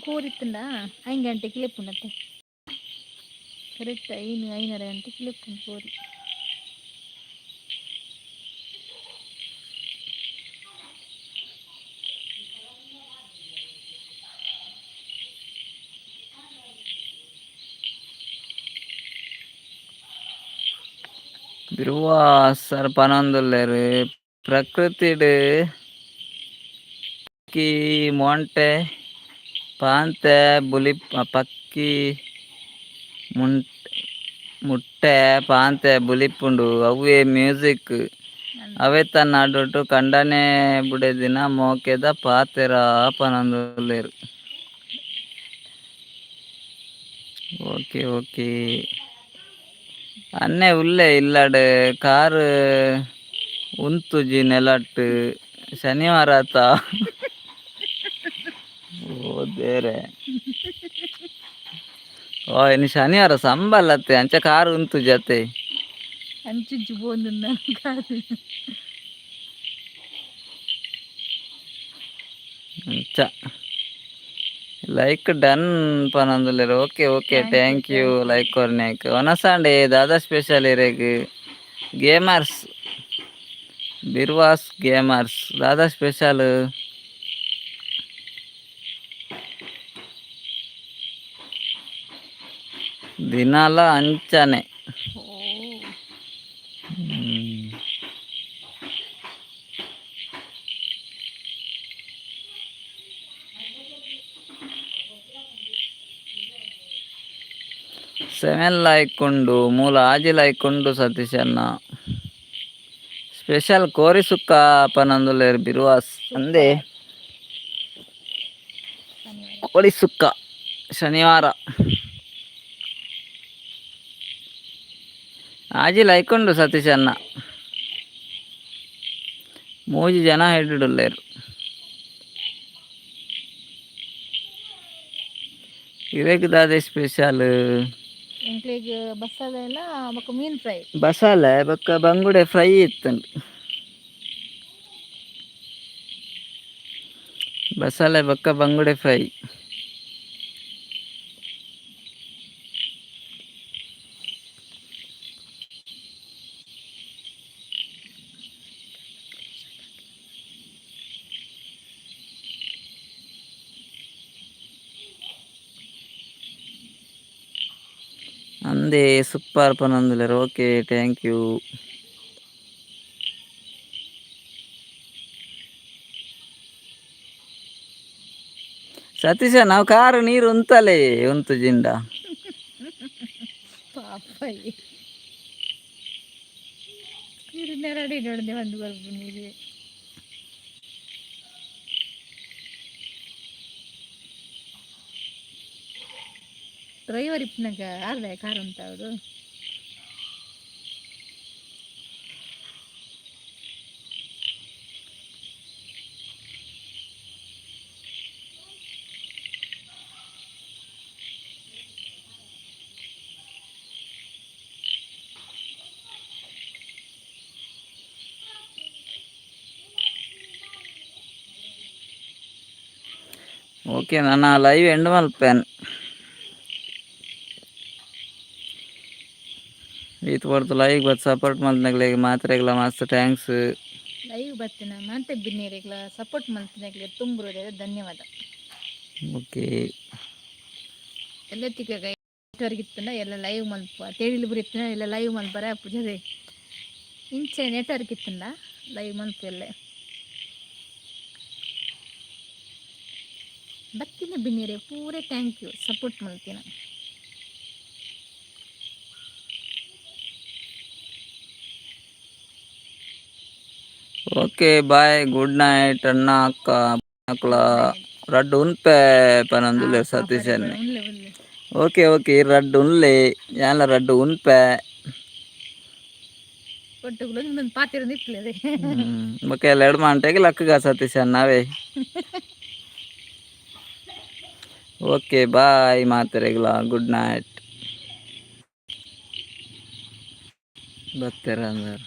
ಕೋರಿತ್ತಂಡ 5 ಗಂಟೆ ಕ್ಲಿಪ್ ಉಂಡತ್ತೆ. ಕರೆಕ್ಟ್ ಐನು ಐನರ ಗಂಟೆ ಕ್ಲಿಪ್ ಉಂಟು ಕೋರಿ. ಬಿರುವಾಸರ್ ಪನೊಂದುಲ್ಲೆರ್ ಪ್ರಕೃತಿಡ್ ಪಕ್ಕಿ ಮೋಂಟೆ ಪಾಂತೆ ಬುಲಿ ಪಕ್ಕಿ ಮುಟ್ಟೆ ಪಾಂತೆ ಬುಲಿಪುಂಡು ಅವ್ವೇ ಮ್ಯೂಸಿಕ್ ಅವೆತ ನಡುಟು ಕಂಡನೆ ಬುಡೆದಿನ ಮೋಕೆದ ಪಾತೆರ ಪನೊಂದುಲ್ಲೆರ್. ಓಕೆ ಓಕೆ ಅನ್ನೆ ಉಲ್ಲೆ ಇಲ್ಲಡ್ ಕಾರ್ ಉಂತುಜಿ ನೆಲಟ್ ಶನಿವಾರ ಆತ. ಓ ದೇರೆ, ಓ ಇನ್ನು ಶನಿವಾರ ಸಂಬಲ್ ಅತ್ತೆ, ಅಂಚ ಕಾರ್ ಉಂತುಜಿ ಅತ್ತೆ. ಅಂಚಿಂಚಿ ಪೋಂದುಂಡ ಕಾರ್. ಅಂಚ ಲೈಕ್ ಡನ್ ಪನೊಂದುಲ್ಲೆರ್. Okay okay, thank you like ಕೊರ್ನೆಕ್. ಒನಸಾಂಡೆ ದಾದಾ ಸ್ಪೆಷಲ್ ಇರೆಗ್? ಗೇಮರ್ಸ್ ಬಿರ್ವಾಸ್ ಗೇಮರ್ಸ್, ದಾದಾ ಸ್ಪೆಷಲ್? ದಿನಾಲ ಅಂಚನೆ. ಓ. ಸೆವೆನ್ ಲೈಕ್ ಉಂಡು, ಮೂಲ ಆಜಿ ಲೈಕ್ ಉಂಡು. ಸತೀಶ್ ಅಣ್ಣ, ಸ್ಪೆಷಲ್ ಕೋರಿ ಸುಕ್ಕ ಪನೊಂದುಲ್ಲೆರ್ ಬಿರುವಾಸ್ ಅಂದೆ. ಶನಿವಾರ. ಕೋಳಿ ಸುಕ್ಕ ಶನಿವಾರ. ಆಜಿ ಲೈಕ್ ಉಂಡು ಸತೀಶ್ ಅಣ್ಣ. ಮೂಜಿ ಜನ ಹೆಡ್ಡುಲ್ಲೆರ್. ಇರೆಗ್ ದಾದೆ ಸ್ಪೆಷಲ್? ಎಂಕ್ಲೆಗ್ ಬಸ್ಸಾದ ಬೊಕ್ಕ ಮೀನ್ ಫ್ರೈ. ಬಸಾಲೆ ಬೊಕ್ಕ ಬಂಗುಡೆ ಫ್ರೈ ಇತ್ತುಂಡು. ಬಸಾಲೆ ಬೊಕ್ಕ ಬಂಗುಡೆ ಫ್ರೈ. ಅಂದೆ ಸೂಪರ್ ಪನೊಂದುಲ್ಲೆರ್. Okay, thank you. Satish, ನಾವು ಕಾರು ನೀರು ಉಂತಲೇ ಉಂತು ಜಿಂಡ. ಪಾಪ, ನೀರು ನೆರಡಿ ನೋಡಿದೆ ಒಂದು ಬರ್ಬು ನೀರು. ಡ್ರೈವರ್ ಇಪ್ಪನಾಗ ಆರ್ದೆ ಕಾರ್ ಉಂತ ಅವರು. ಓಕೆ, ನಾನು ಲೈವ್ ಎಂಡ್ ಮಲ್ಪೇನ್. ಈತ್ ಪೊರ್ತು ಲೈವ್ ಬತ್ ಸಪೋರ್ಟ್ ಮಲ್ತನಕ್ಲೆಗ್ ಮಾತ್ರೆಗ್ಲ ಮಸ್ತ್ thanks. Live ಬತ್ತಿನ ಮಾತೆ ಬಿನ್ನೇರೆಗ್ಲ, ಸಪೋರ್ಟ್ ಮಲ್ತಿನಕ್ಲೆ ತುಂಬುರೋದೆ ಧನ್ಯವಾದ. ಓಕೆ. ಎಲ್ಲ ತಿಕ್ಕ ನೆಟ್ವರ್ಕ್ ಇತ್ತಂಡ ಎಲ್ಲ ಲೈವ್ ಮಲ್ಪ ತೇಡಿಲು ಬುರಿ ಇತ್ತಂಡ ಎಲ್ಲ ಲೈವ್ ಮಲ್ಪರೆ ಅಪ್ಪುಜದೆ. ಇಂಚೆ ನೆಟ್ವರ್ಕ್ ಇತ್ತಂಡ ಲೈವ್ ಮಲ್ಪ ಎಲ್ಲ. ಬತ್ತಿನ ಬಿನ್ನೇರೆ ಪೂರ thank you support ಮಲ್ತಿನ. Okay, bye, good night ಅಣ್ಣ ಅಕ್ಕ ಅಕ್ಲ. ರಡ್ಡ್ ಉನ್ಪೆ ಪನೊಂದುಲ್ಲೆರ್ ಸತೀಶ್ ಅಣ್ಣೆ. ಉಲ್ಲೆ ಉಲ್ಲೆ. ಓಕೆ ಓಕೆ, ರಡ್ಡ್ ಉನ್ಲೆ, ಯಾನ್ಲ ರಡ್ಡ್ ಉನ್ಪೆ. ಒಟ್ಟುಗುಲು ಒಂದೊಂದು ಪಾತೆರ ನಿಪ್ಲೆದೆ. ಬೊಕ ಎಲ್ಲ ಎಡ್ಮ ಗಂಟೆಗೆ ಲಕ್ಕುಗ ಸತೀಶ್ ಅಣ್ಣವೇ. ಓಕೆ, ಬಾಯ್ ಮಾತೆರೆಗ್ಲ, ಗುಡ್ ನೈಟ್. ಬತ್ತೆರ ಅಂದ್ರೆ.